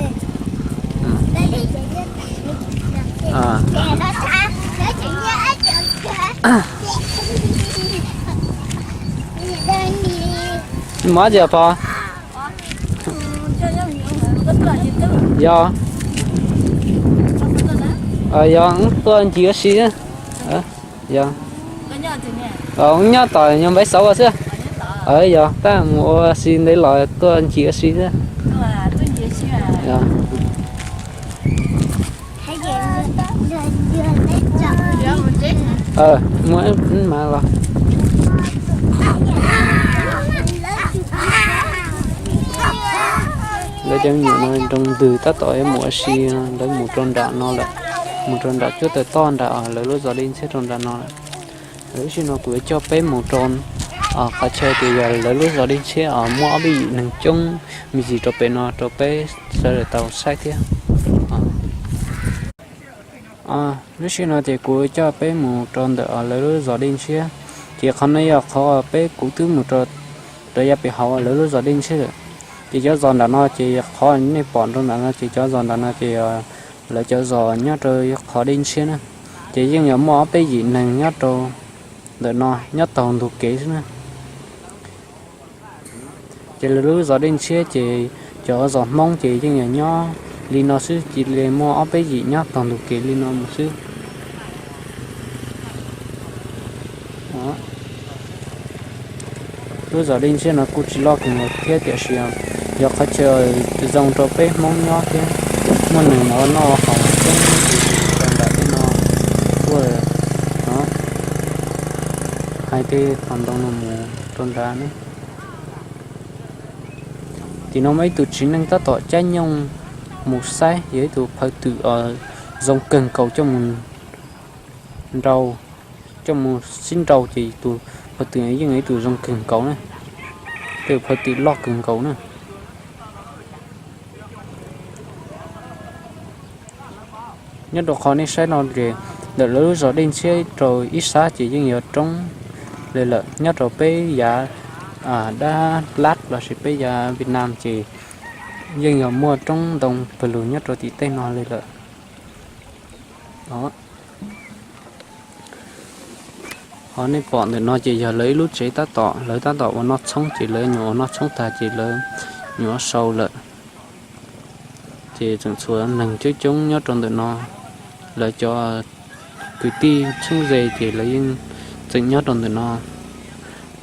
Mus dab tsi os pog? Yog, yog wb tuaj ncig ua si. Yog, nyob tom nyuag npaiv xauv xwb. Yog tab mus ua si ntev los tuaj ncig ua si xwb. Muaj mas los. Lawv cov me nyuam no nroo ntws tab tom yuav mus ua si, lawv mus rau nram no lawm, mus rau nram cuab taws toj nram lawv lub zos Dej Ntshiab rau nram no lawm. Lub sij hawm no kuv yuav coj peb mus rau qhov chaw tias yog lawv lub zos Dej Ntshiab os, muaj ob peb yim neeg coob me ntsis rau pem no rau peb sawv daws tau saib thiab. Lub sij hawm no ces kuv coj peb mus rau ntawm lawv lub zos Dej Ntshiab, ces qhov no yog qhov peb kuv twb mus rau yav pem hauv lawv lub zos Dej Ntshiab lawm. Ces cov zos nram no ces qhov nej pom rau nram no ces cov zos nram no ces lawv cov zos nyob rau qhov Dej Ntshiab na, ces yeej yog muaj ob peb yim neeg nyob rau ntawm no nyob taug ntug kev xwb na. Ces lawv lub zos Dej Ntshiab ces cov zos Hmoob ces yeej yog nyob li no xwb, cia li muaj ob peb yim nyob taug ntug kev li no mus xwb. Lub zos Dej Ntshiab no kuj tsis loj kawg nkaus thiab tiam sis yog qhov chaw zoo rau peb Hmoob nyob thiab, muaj neeg ua noj ua haus coob rau nram tej no tuaj no. Hais tej thaum ntoo no mus rau nrad ne. Tim no muaj ib tug txiv neej tab tom caij nyooj mus saib, yog ib tug phaw twm zoo kawg nkaus coj mus nrau, coj mus sib nrau ces tus phaw twm yeej ib tug zoo kawg nkaus na, tus phaw twm loj kawg nkaus na. Nyob rau qhov nej saib no ces ntawm lawv lub zos Dej Ntshiab rau ib sab ces yeej yog roob li lawm, nyob rau peb yav dab lab lossis peb yav Vietnam ces yeej yog muaj roob ntoo pawg lug nyob rau tim tej no li lawm. Ho nej pom ntawm no ces yog lawv ib lub tsev tab tom, lawv tab tom ua noj tshoob ces lawv nyuam ua noj tshoob tag ces lawv nyuam sau lawm. Ces tseem tshuav neeg coob coob nyob rau ntawm no, lawv cov kwv tij txheeb ze ces lawv yeej tseem nyob rau ntawm no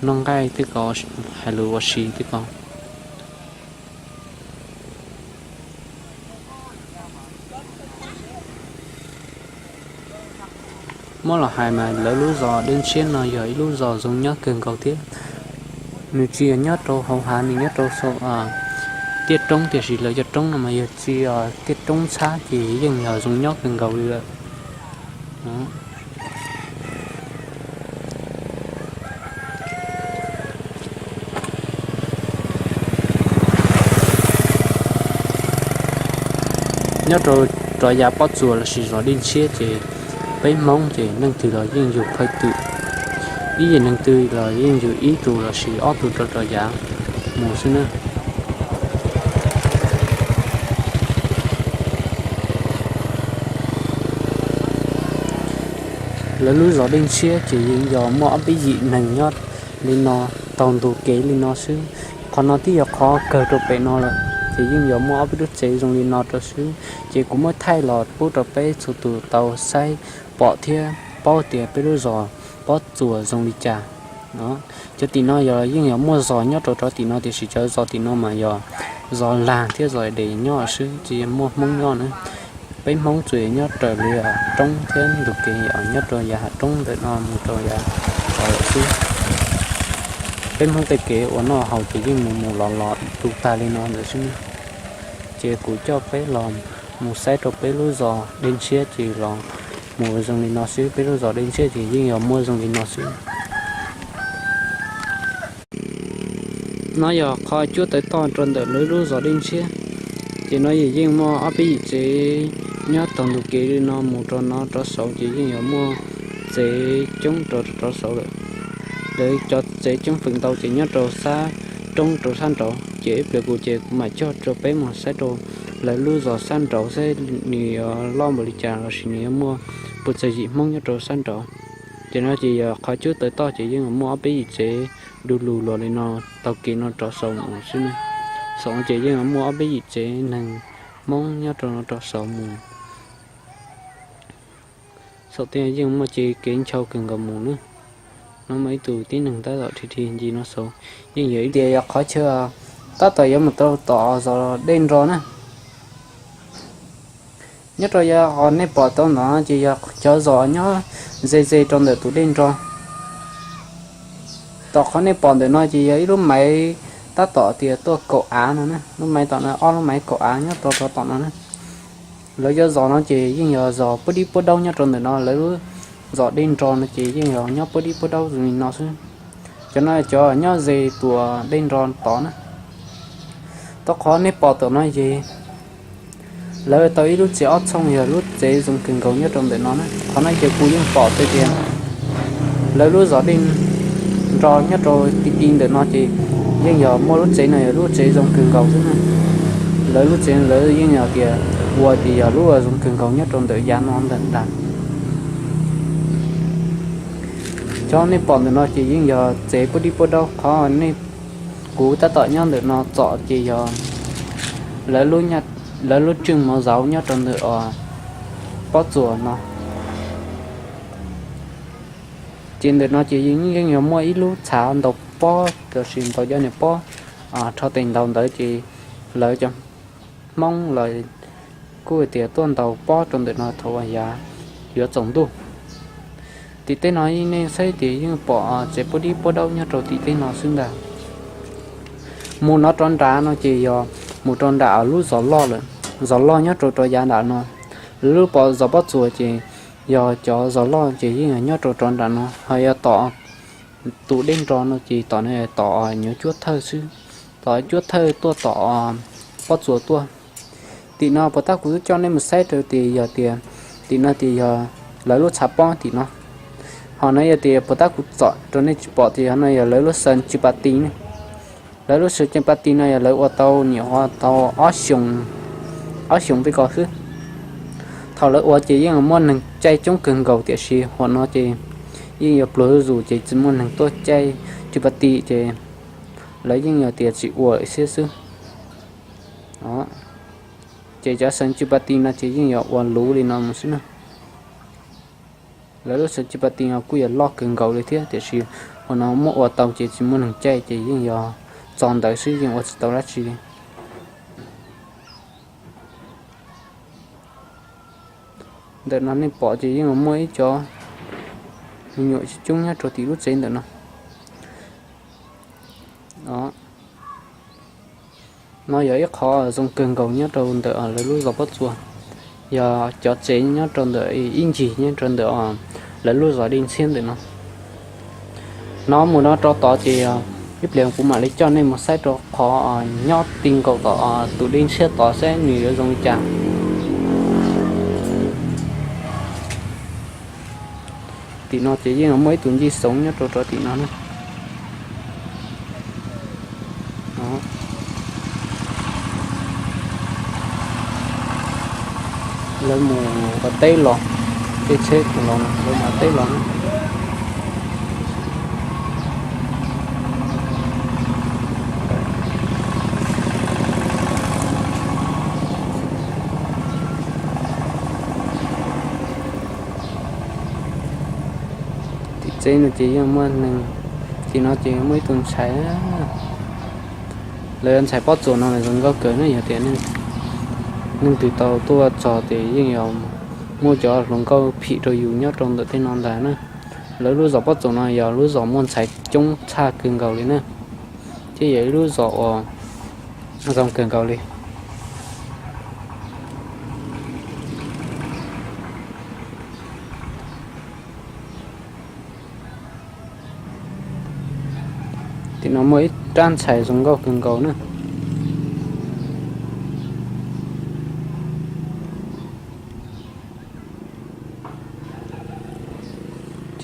noj nqaij tej ko, hais lus ua si tej ko. Muab los hais mas lawv lub zos Dej Ntshiab no yog ib lub zos zoo nyob kawg nkaus thiab. Nws tsis yog nyob rau hauv hav, nws nyob rau saum Tiaj roob tiam sis lawv cov roob no mas yog txij tiaj roob txhab ces yeej yog zoo nyob kawg nkaus li lawm. Nyob rau rov yav Pob Txuas lossis zos Dej Ntshiab ces peb Hmoob ces leej twg los yeej yug phaj twm, ib yim neeg twg los yeej yug ib tug lossis ob tug rau rov yav mus xwb na. Lawv lub zos Dej Ntshiab ces yeej yog muaj ob peb yim neeg nyob li no, taug ntug kev li no xwb. Qhov no twb yog qhov kawg rau pem no lawm, ces yeej yog muaj ob peb lub tsev zoo li no rau xwb. Ces kuv muab thaij los pub rau peb txhua tus tau saib pom thiab paub tias peb lub zos Pob Txuas zoo li cas. Cov tim no yog yeej yog muaj zos nyob rau cov tim no tiam sis cov zos tim no mas yog zos lag thiab zos des nyob xwb, tsis muaj Hmoob nyob na. Peb Hmoob tsuas nyob raws li roob thiab ntug kev nyob rau yav hav roob ntawm no mus rau yav tod lawm xwb. Peb Hmoob tej kev ua noj haus ces yeej mus mus los los tu tag li no ntawd xwb. Ces kuv coj peb los mus saib rau peb lub zos Dej Ntshiab ces los mus zoo li no xwb, peb lub zos Dej Ntshiab ces yeej yog muaj zoo li no xwb. No yog qhov cuab tawv toj rau ntawm lawv lub zos Dej Ntshiab. Ces no yeej muaj ob peb yim tsev nyob taug ntug kev li no mus rau no rov saud ces yeej yog muaj tsev coob rau rov saud lawm. Lawv cov tsev coob feem ntau ces nyob rau sab roob rau sab nraud, ces ib pliag kuv ces kuv mam coj rau peb mus saib rau lawv lub zos sab nraud saib nws yuav loj npaum li cas lossis nws yuav muaj puas txog yim Hmoob nyob rau sab nraud. Ces no ces yog qhov cuab tawv toj ces yeej muaj ob peb yim tsev du lug luag li no taug kev no rov saud mus xwb ne. Saum ces yeej muaj ob peb yim tsev neeg Hmoob nyob rau no rov saud mus. Saum tej yeej muaj ces kev ncho kawg nkaus mus na. No muaj ib tug tib neeg tab tom rhi rhi ncig no saud, yeej yog ib tias yog qhov chaw tab tom yuav mus rau tom zos Dej Nro na. Nyob rau yav qhov nej pom tau ntawm no ces yog cov zos nyob ze ze rau ntawm tus Dej Nro. Tom qhov nej pom ntawm no ces yog ib lub maiv tab tom tias tuaj kaum av no, lub maiv tom no ob lub maiv kaum av nyob rau rau tom no na. Lawv cov zos no ces yeej yog zos puab dib puab daub nyob rau ntawm no, lawv lub zos Dej Nro no ces yeej yog nyob puab dib puab daub zoo li no xwb. Cov no cov nyob ze tuas Dej Nro tod na. Tau qhov nej pom tom no ces lawv tau ib lub tsev ob txhooj yog lub tsev zoo kawg nkaus nyob rau ntawm no na. Qhov no ces kuv yeej pom tias lawv lub zos Dej Nro nyob rau ti ti ntawm no ces yeej yog muaj lub tsev no yog lub tsev zoo kawg nkaus xwb na. Lawv lub tsev lawv yeej yog tias ua tias yog lub zoo kawg nkaus nyob rau ntawm yav no ntawm ntag. Cov nej pom ntawm no ces yeej yog tsev puab dib puab daub, qhov nej, kuv tab tom nyob ntawm no txom ces yog lawv lub tswj mov zauv nyob rau ntawm Pob Txuas no. Ces ntawm no ces yeej yog muaj ib lub txhav ntaus pob lossis ntaus cov niag pob rho tes ntaus ntawd ces lawv cov Hmoob lawv kuj tias tuaj ntaus pob rau ntawm no thaum yav yuav tsaus ntuj. Tim tej no nej saib tias yeej pom tsev puab dib puab daub nyob rau tim tej no xwb ntag. Mus no rov nrad no ces yog mus rau nram lub zos loj lawm, zos loj nyob rau rov yav nram no. Lub pom zos Pob Txuas ces yog cov zos loj ces yeej nyob rau rov nram no, ho yog tom tus Dej Nro no ces tom no tom nyuag cuab thawj xwb, tom cuab thawj tuaj tom Pob Txuas tuaj. Tim no puas tab kuv twb coj nej mus saib rau tias yog tias tim no tias yog lawv lub txhav pob tim no. Ho no yog tias puas tab kuv txom rau nej tsis pom tias yog no yog lawv lub xeev Tsw Pa Ti ne. Lawv lub xeev Tsw Pa Ti no yog lawv ua tau nyuam qhuav tau ob xyoos, ob xyoos peb ko xwb. Thaum lawv ua ces yeej muaj neeg caij coob kawg nkaus tiam sis hos no ces yeej yuav pluag zuj zus ces tsis muaj neeg tuaj caij Tsw Pa Ti ces lawv yeej yog tias tsis ua lawm xwb xwb. Ces cov xeev Tsw Pa Ti no ces yeej yog ua luv li no mus xwb na. Lawv lub xeev Tsw Pa Ti no kuj yog loj kawg nkaus li thiab tiam sis hos no muab ua tau ces tsis muaj neeg caij ces yeej yog txog ntawd xwb yeej ua tsis tau dab tsi li. Ntawm no nej pom ces yeej muaj ib co me nyuam coob nyob rau tim lub tsev ntawm no. No yog ib qho zoo kawg nkaus nyob rau ntawm lawv lub zos Pob Txuas, yog cov tsev nyob rau ntawm ib ncig nyob rau ntawm lawv lub zos Dej Ntxhiab ntawm no. No mus no rau tod ces ib pliag kuv mam li coj nej mus saib rau qhov nyob ti nkaus tom tus dej ntshiab tod saib nws yuav zoo li cas. Tim no ces yeej muaj ib tug ncej xoov nyob rau rau tim no na. Lawv mus ua teb los, tej tsheb los lawv mus ua teb los na. Tim tsev no ces yeej muaj neeg, tim no ces muaj ib tug ntxhais, lawv ntxhais Pob Txuas no zoo nkauj kawg ne, yog tias leej twg tau tuaj txog ces yeej yog muaj cov hluas nkauj phim rau yus nyob rau ntawm tej no ntag na. Lawv lub zos Pob Txuas no yog lub zos muaj ntxhais coob tshaj kawg nkaus li na, thiab yog ib lub zos uas zoo kawg nkaus li. Tim no muaj ib rab ntxhais zoo nkauj kawg nkaus na.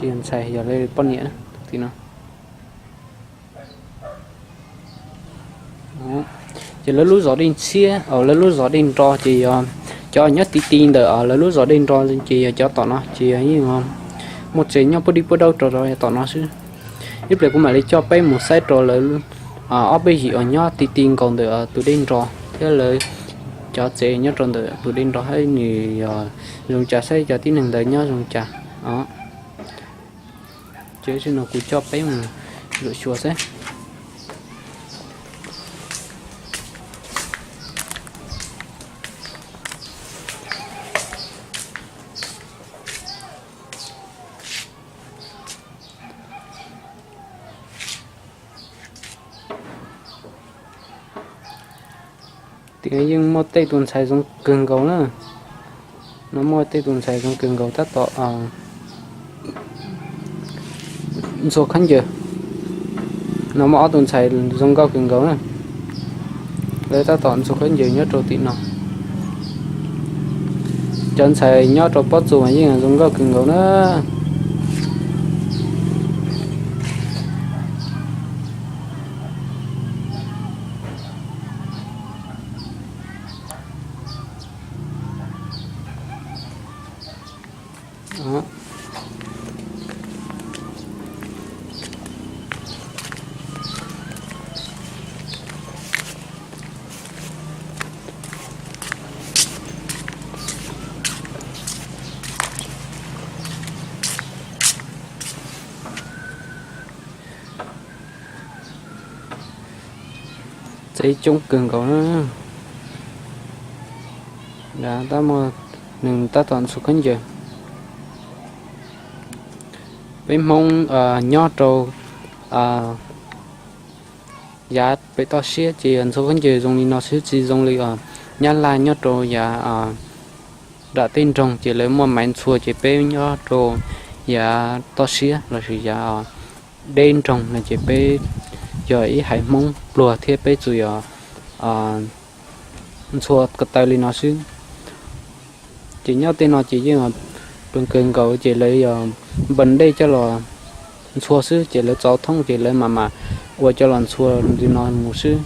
Tsis yog ntxhais, yog li poj niam tim no. Ces lawv lub zos Dej Ntshiab, lawv lub zos Dej Nro ces yog cov nyob ti ti ntawm lawv lub zos Dej Nro ces yog cov tom no ces yog yeej muaj tsev nyob puag dib puag daub rau rau tom no xwb. Ib pliag kuv mam li coj peb mus saib rau lawv ob peb yim uas nyob ti ti nkaus ntawm tus dej nro thiab lawv cov tsev nyob rau ntawm tus dej nro thiab nws yog zoo cas, saib cov tib neeg ntawd nyob zoo cas os. Ces zaum no kuv coj peb mus zuam xyuas xwb. Tias yeej muaj tej tus ntxhais zoo kawg nkaus na. No muaj tej tus ntxhais zoo kawg nkaus tab tom ntxhua khaub ncaws. No muaj ob tus ntxhais zoo nkauj kawg nkaus na. Lawv tab tom ntxhua khaub ncaws nyob rau tim no. Cov ntxhais nyob rau pob txus mas yeej zoo nkauj kawg nkaus na. Tsev coob kawg nkaus na. Tab muaj neeg tab tom ntxhua khaub ncaws. Peb Hmoob nyob rau yav pem toj siab ces ntxhua khaub ncaws zoo li no xwb, tsis zoo li Nyab Laj nyob rau yav nram tej nroog ces lawv muaj maiv ntxhua, ces peb nyob rau yav toj siab lossis yav deb nroog no ces peb yog ib haiv Hmoob pluag thiab peb tsuas yog ntxhua ko taw li no xwb. Ces nyob tej no ces yeej pw kawg nkaus ces lawv yog npaj dej coj los ntxhua xwb, ces lawv txaus thoob ces lawv mam mam ua coj los ntxhua li no mus xwb.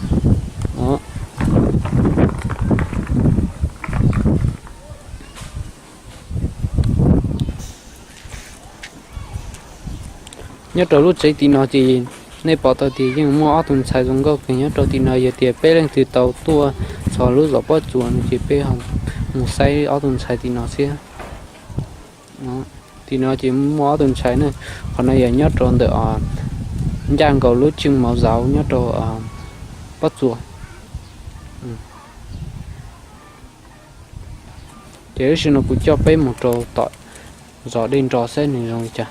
Nyob rau lub tsev tim no ces nej pom tau tias yeej muaj ob tug ntxhais zoo nkauj kawg nyob rau tim no, yog tias peb leej twg tau tuaj txog lub zos Pob Txuas no ces peb mus saib ob tug ntxhais tim no thiab. Tim no ces muaj ob tug ntxhais na, qhov no yog nyob rau ntawm ncaj nkaus lub tswj mauv zauv nyob rau Pob Txuas. Ces lub sij no kuv coj peb mus rau tom zos Dej Nro saib nws zoo li cas.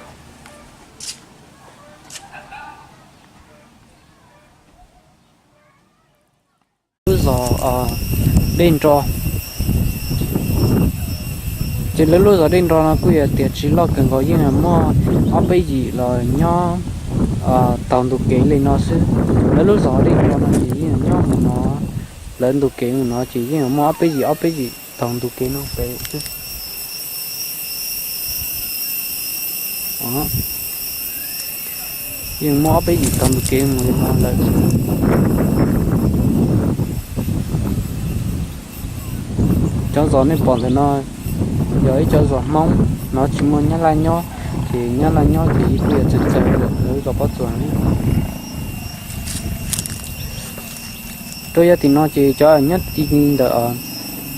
Lub zos dej nro. Ces lawv lub zos dej nro no kuj yog tias tsis loj kawg nkaus, yeej muaj ob peb yim los nyob taug ntug kev li no xwb. Lawv lub zos dej nro no ces yeej nyob mus no, lawv ntug kev mus no ces yeej muaj ob peb yim ob peb yim taug ntug kev no pem xwb. Yeej muaj ob peb yim taug ntug kev mus li no lawm. Cov zos nej pom ntawm no yog ib cov zos Hmoob no, tsis muaj Nyab Laj nyob, ces Nyab Laj nyob ces kuj yog txawv txawv lawm lawv zos pob tsuas. Rau yav tim no ces cov nyob ti ntawm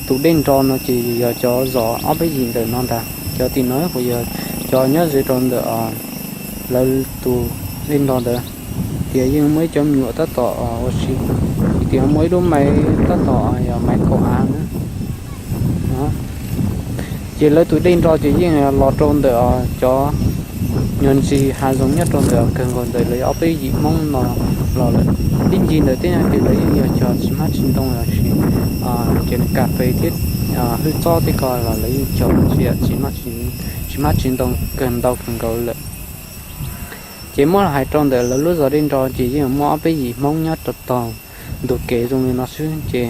tus dej nro no ces yog cov zos ob peb yim ntawm no ntag. Cov tim no puas yog cov nyob ze rau ntawm lawv tus dej nro ntawd. Tias yeej muaj ib cov me nyuam tab tom ua si, tias muaj ib lub maiv tab tom yog maiv kaum av na. Ces lawv tus dej nro ces yeej los rau ntawm cov nyuag ntsis hav zoov nyob rau ntawm kawg nkaus ntawm lawv ob peb yim Hmoob no los lawm. Ib ncig ntawm tej no ces lawv yeej yog cog txiv hmab txiv ntoo los sis cov kas fes thiab hwj txob tej ko los lawv yeej cog tsis yog txiv hmab txiv ntoo kawg ntau kawg nkaus lawm. Ces muab los hais rau ntawm lawv lub zos dej nro ces yeej muaj ob peb yim Hmoob nyob rau taug ntug kev zoo li no xwb. Ces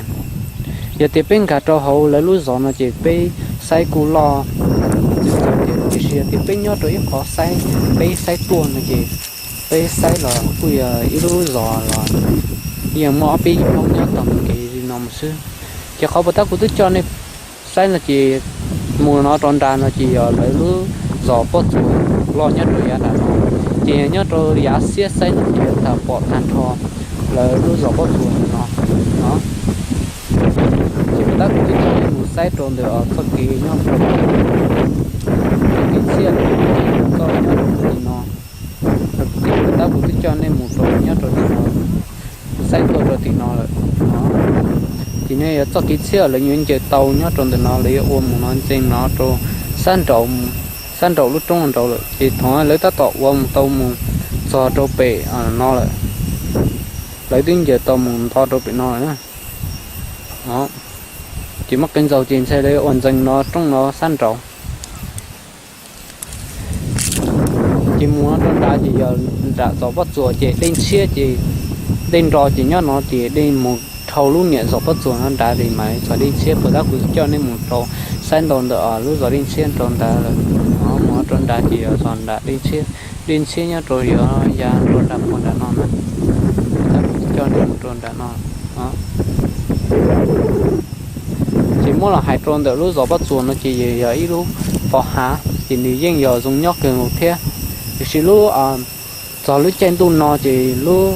yog tias peb nkag rau hauv lawv lub zos no ces peb saib kuj loj txawv txawv thiab, tiam sis yog tias peb nyob rau ib qhov saib, peb saib tuaj no ces peb saib los kuj yog ib lub zos los yeej muaj ob peb yim Hmoob nyob taug ntug kev li no mus xwb. Ces qhov puas tab kuv twb coj nej saib no ces mus no rau nrad no ces yog lawv lub zos pob tsuas loj nyob rau yav nram no. Ces yog nyob rau yav xiab saib no ces yuav tau pom tag nrho lawv lub zos pob tsuas no. Ces puas tab kuv twb coj nej mus saib rau ntawm txoj kev nyob rau txoj kev txhiaj txoj nyob rau tim no. Ces puas tab kuv twb coj nej mus rau nyob rau tim no, saib tuaj rau tim no lawm. Tim no yog txoj kev txhiaj lawv yuav ncaws tau nyob rau ntawm no, lawv yuav ua mus no ntxees no rau sab nraum, sab nraum lub roob nraud lawm. Ces thaum lawv tab tom ua mus tau mus txog rau pem no lawm, lawv twb ncaws tau mus nto rau pem no lawm. Ces muaj qee zaug ces ntshai lawv ua ntxees no roob no sab nraud. Ces mus no rau nrad ces yog nram zos pob tsuas ces dej ntshiab ces dej nro ces nyob no ces dej mus dhau lub niam zos pob tsuas no nrad li mas txog dej ntshiab. Puas tab kuv coj nej mus rau saib ntau ntawm lub zos dej ntshiab rau nrad lawm. Mus no rau nrad ces yog zos nram dej ntshiab, dej ntshiab nyob rau yog ya rau nram puag nram no na. Puas tab kuv coj nej mus rau nram no. Ces muab los hais rau ntawm lub zos pob tsuas no ces yog ib lub pov hav ces nws yeej yog zoo nyob kawg nkaus thiab. Tiam sis lub, txog lub caij ntuj no ces lub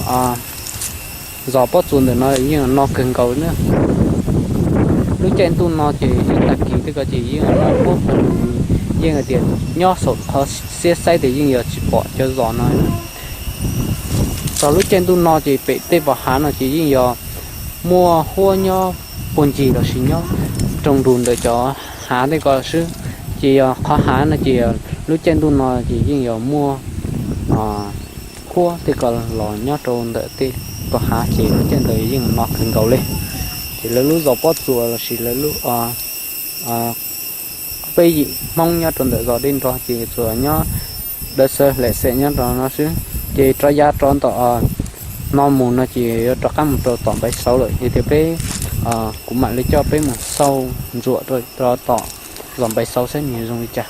zos pob txuas ntawm no yeej no kawg nkaus na. Lub caij ntuj no ces ib tag kis tej ko ces yeej no puab pug, yeej hais tias nyob saum qhov xiab saib tias yeej yog tsis pom cov zos no. Txog lub caij ntuj no ces pem tej pov hav no ces yeej yog muaj huab nyob puag ncig los sis nyob roog nrug ntawm cov hav tej ko xwb. Ces yog qhov hav no ces lub caij ntuj no ces yeej yog muaj huab tej ko los nyob rau ntawm tej pov hav ces lub caij ntawd yeej no kawg nkaus li. Ces lawv lub zos pob txuas los sis lawv lub peb yim Hmoob nyob rau ntawm zos dej nro ces tsuas nyob dawb xawb hlem xem nyob rau no xwb. Ces rov yav rov ntawm no mus no ces yuav rov qab mus rau tom Npaiv Xauv lawm. Yog tias peb, kuv mam li coj peb mus xauj ntsuam rau tom zos Npaiv Xauv saib nws zoo li cas.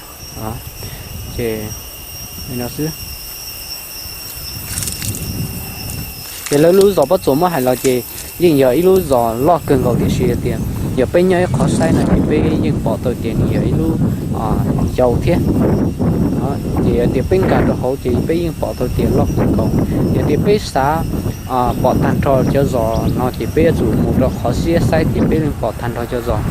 Ces li no xwb. Ces lawv lub zos pob txuas muab hais los ces yeej yog ib lub zos loj kawg nkaus tiam sis tias yog peb nyob ib qhov saib no ces peb yeej pom tau tias nws yog ib lub yau thiab. Ces yog tias peb nkag rau hauv ces peb yeej pom tau tias loj kawg nkaus. Yog tias peb xav pom tag nrho cov zos no ces peb yuav tsum mus rau qhov xiab saib ces peb yeej pom tag nrho cov zos.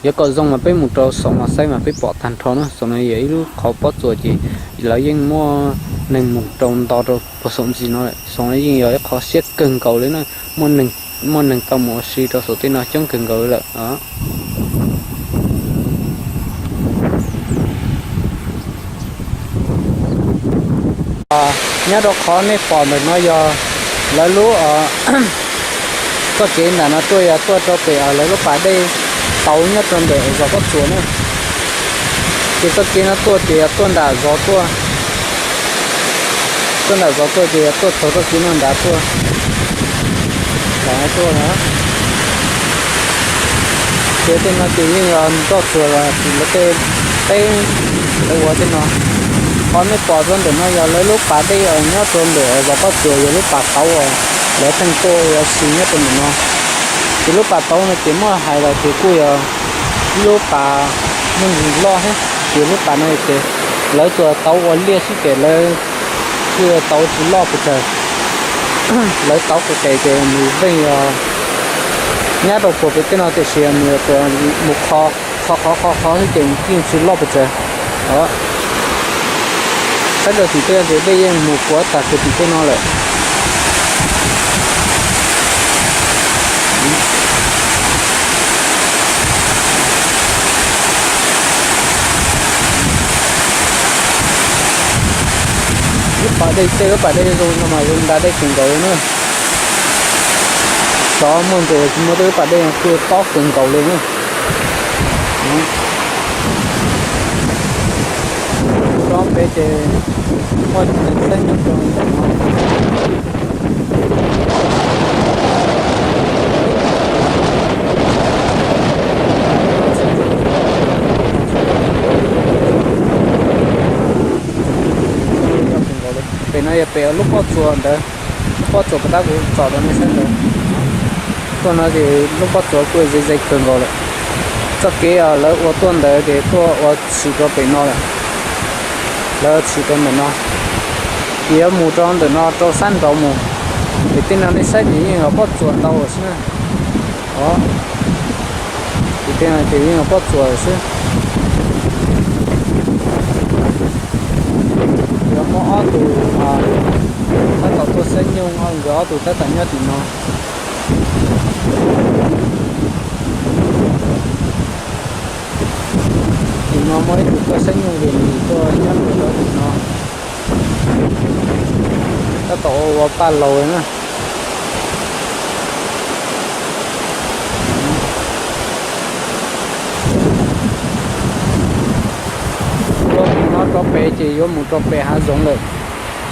Yuav kom zoo mas peb mus rau saum no saib mas peb pom tag nrho na. Saum no yog ib lub qhov pob txuas ces lawv yeej muaj neeg mus rau nto rau puag saum ntsis no lawm. Saum no yeej yog ib qhov siab kawg nkaus li na, muaj neeg tau mus ua si rau saum tej no coob kawg nkaus lawm. Nyob rau qhov nej pom ntawm no yog Lawv lub txoj kev nram no tuaj yog tuaj rau pem lawv lub pas dej tauv nyob rau ntawm zos Pob Txuas na. Ces txoj kev no tuaj ces yog tuaj nram zos tuaj, tuaj nram zos tuaj ces yog tuaj txog txoj kev no nrad tuaj. Tuaj na. Ces tej no ces yeej yog nroj txuas los sis lawv tej teb lawv ua tej no. Qhov nej pom rau ntawm no yog lawv lub pas dej nyob rau ntawm zos Pob Txuas, yog lub pas tauv uas lawv pheej tuaj ua si nyob rau ntawm no. Ces lub pas tauv no ces muab hais los ces kuj yog lub pas muaj ntsis loj thiab. Ces lub pas no ces lawv tsuas tauv ua liaj xwb ces lawv kuj tauv tsis loj pes tsawg. Lawv tauv qis qis ces nws yeej yog nyab rau puag pem tej no tiam sis nws tsuas mus qhov qhov qhov qhov xwb ces yeej tsis loj pes tsawg. Saib rau tim tej ces dej yeej mus puav tag rau tim tej no lawm. Lub pas dej, tej lub pas dej zoo no mas zoo nrad dej kawg nkaus li na. Xyov muaj ntses los tsis muaj, tej lub pas dej no kuj tob kawg nkaus li na. Rov pem ces muaj tseem saib nyob rau ntawm no. Pem no yog pem lub pob tsuas ntawd, lub pob tsuas puas tab kuv tsom rau nej saib ntawd. Tuaj no ces lub pob tsuas kuj ze ze kawg nkaus lawm. Txoj kev lawv ua tuaj ntawd ces tuaj ua tshwm rau pem no lawm. Lawv tshwm rau ntawm no, ces yuav mus rau ntawm no rau sab nraud mus. Ces tej no nej saib ces yeej yog pob tsuas ntau lawm xwb na. Ces tej no ces yeej yog pob tsuas lawm xwb. Yuav muaj ob tug tab tom tuaj xab nyooj, nkawd ob tug tab tom nyob tim no. Tim no muaj ib tug tuaj xab nyooj ces nws tuaj nyob rau tim no. Tab tom ua paj laug na. Rau tim no rov pem ces yuav mus rau pem hav zoov lawm.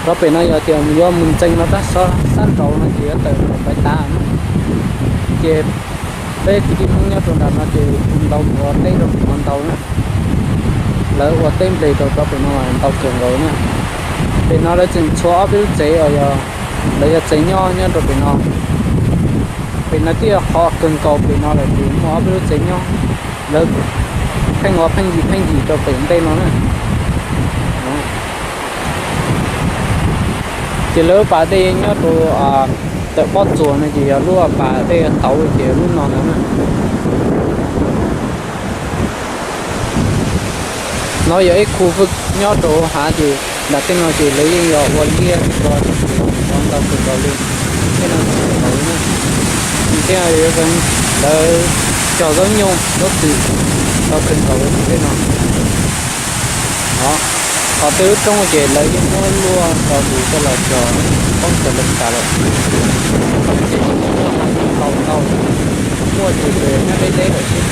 Rov pem no yog tias yuav mus ntxeev no tab sab nraud no ces yuav tawm rau pem tas na. Ces peb kwv tij Hmoob nyob rau nram no ces ntau mus ua teb rau pem no ntau na. Lawv ua teb nplej rau rov pem no ntau kawg nkaus na. Pem no lawv tseem tshuav ob peb lub tsev os, yog lawv yog tsev nyob nyob rau pem no. Pem no twb yog qhov kawg nkaus pem no lawm ces muaj ob peb lub tsev nyob, lawv pheej ua pheej yim pheej yim rau pem ntej no na. Ces lawv lub pas dej nyob rau ntawm pob tsuas no ces yog lub pas dej tauv ces lub no ntag na. No yog ib khu nyob rau hav ces nram tej no ces lawv yeej yog ua liaj ua ntau kawg nkaus li. Tej no tsis tau li na. Tej no yog lawv cog zaub nyoog zaub twm tau kawg nkaus li tej no. Qhov tej lub roob ces lawv yeej muab luaj tau lus coj los cog poob tawm lawv tas lawm. Qhov no ces tsis muaj hav zoov tau ntau, muaj ces nyob deb deb lawm xwb.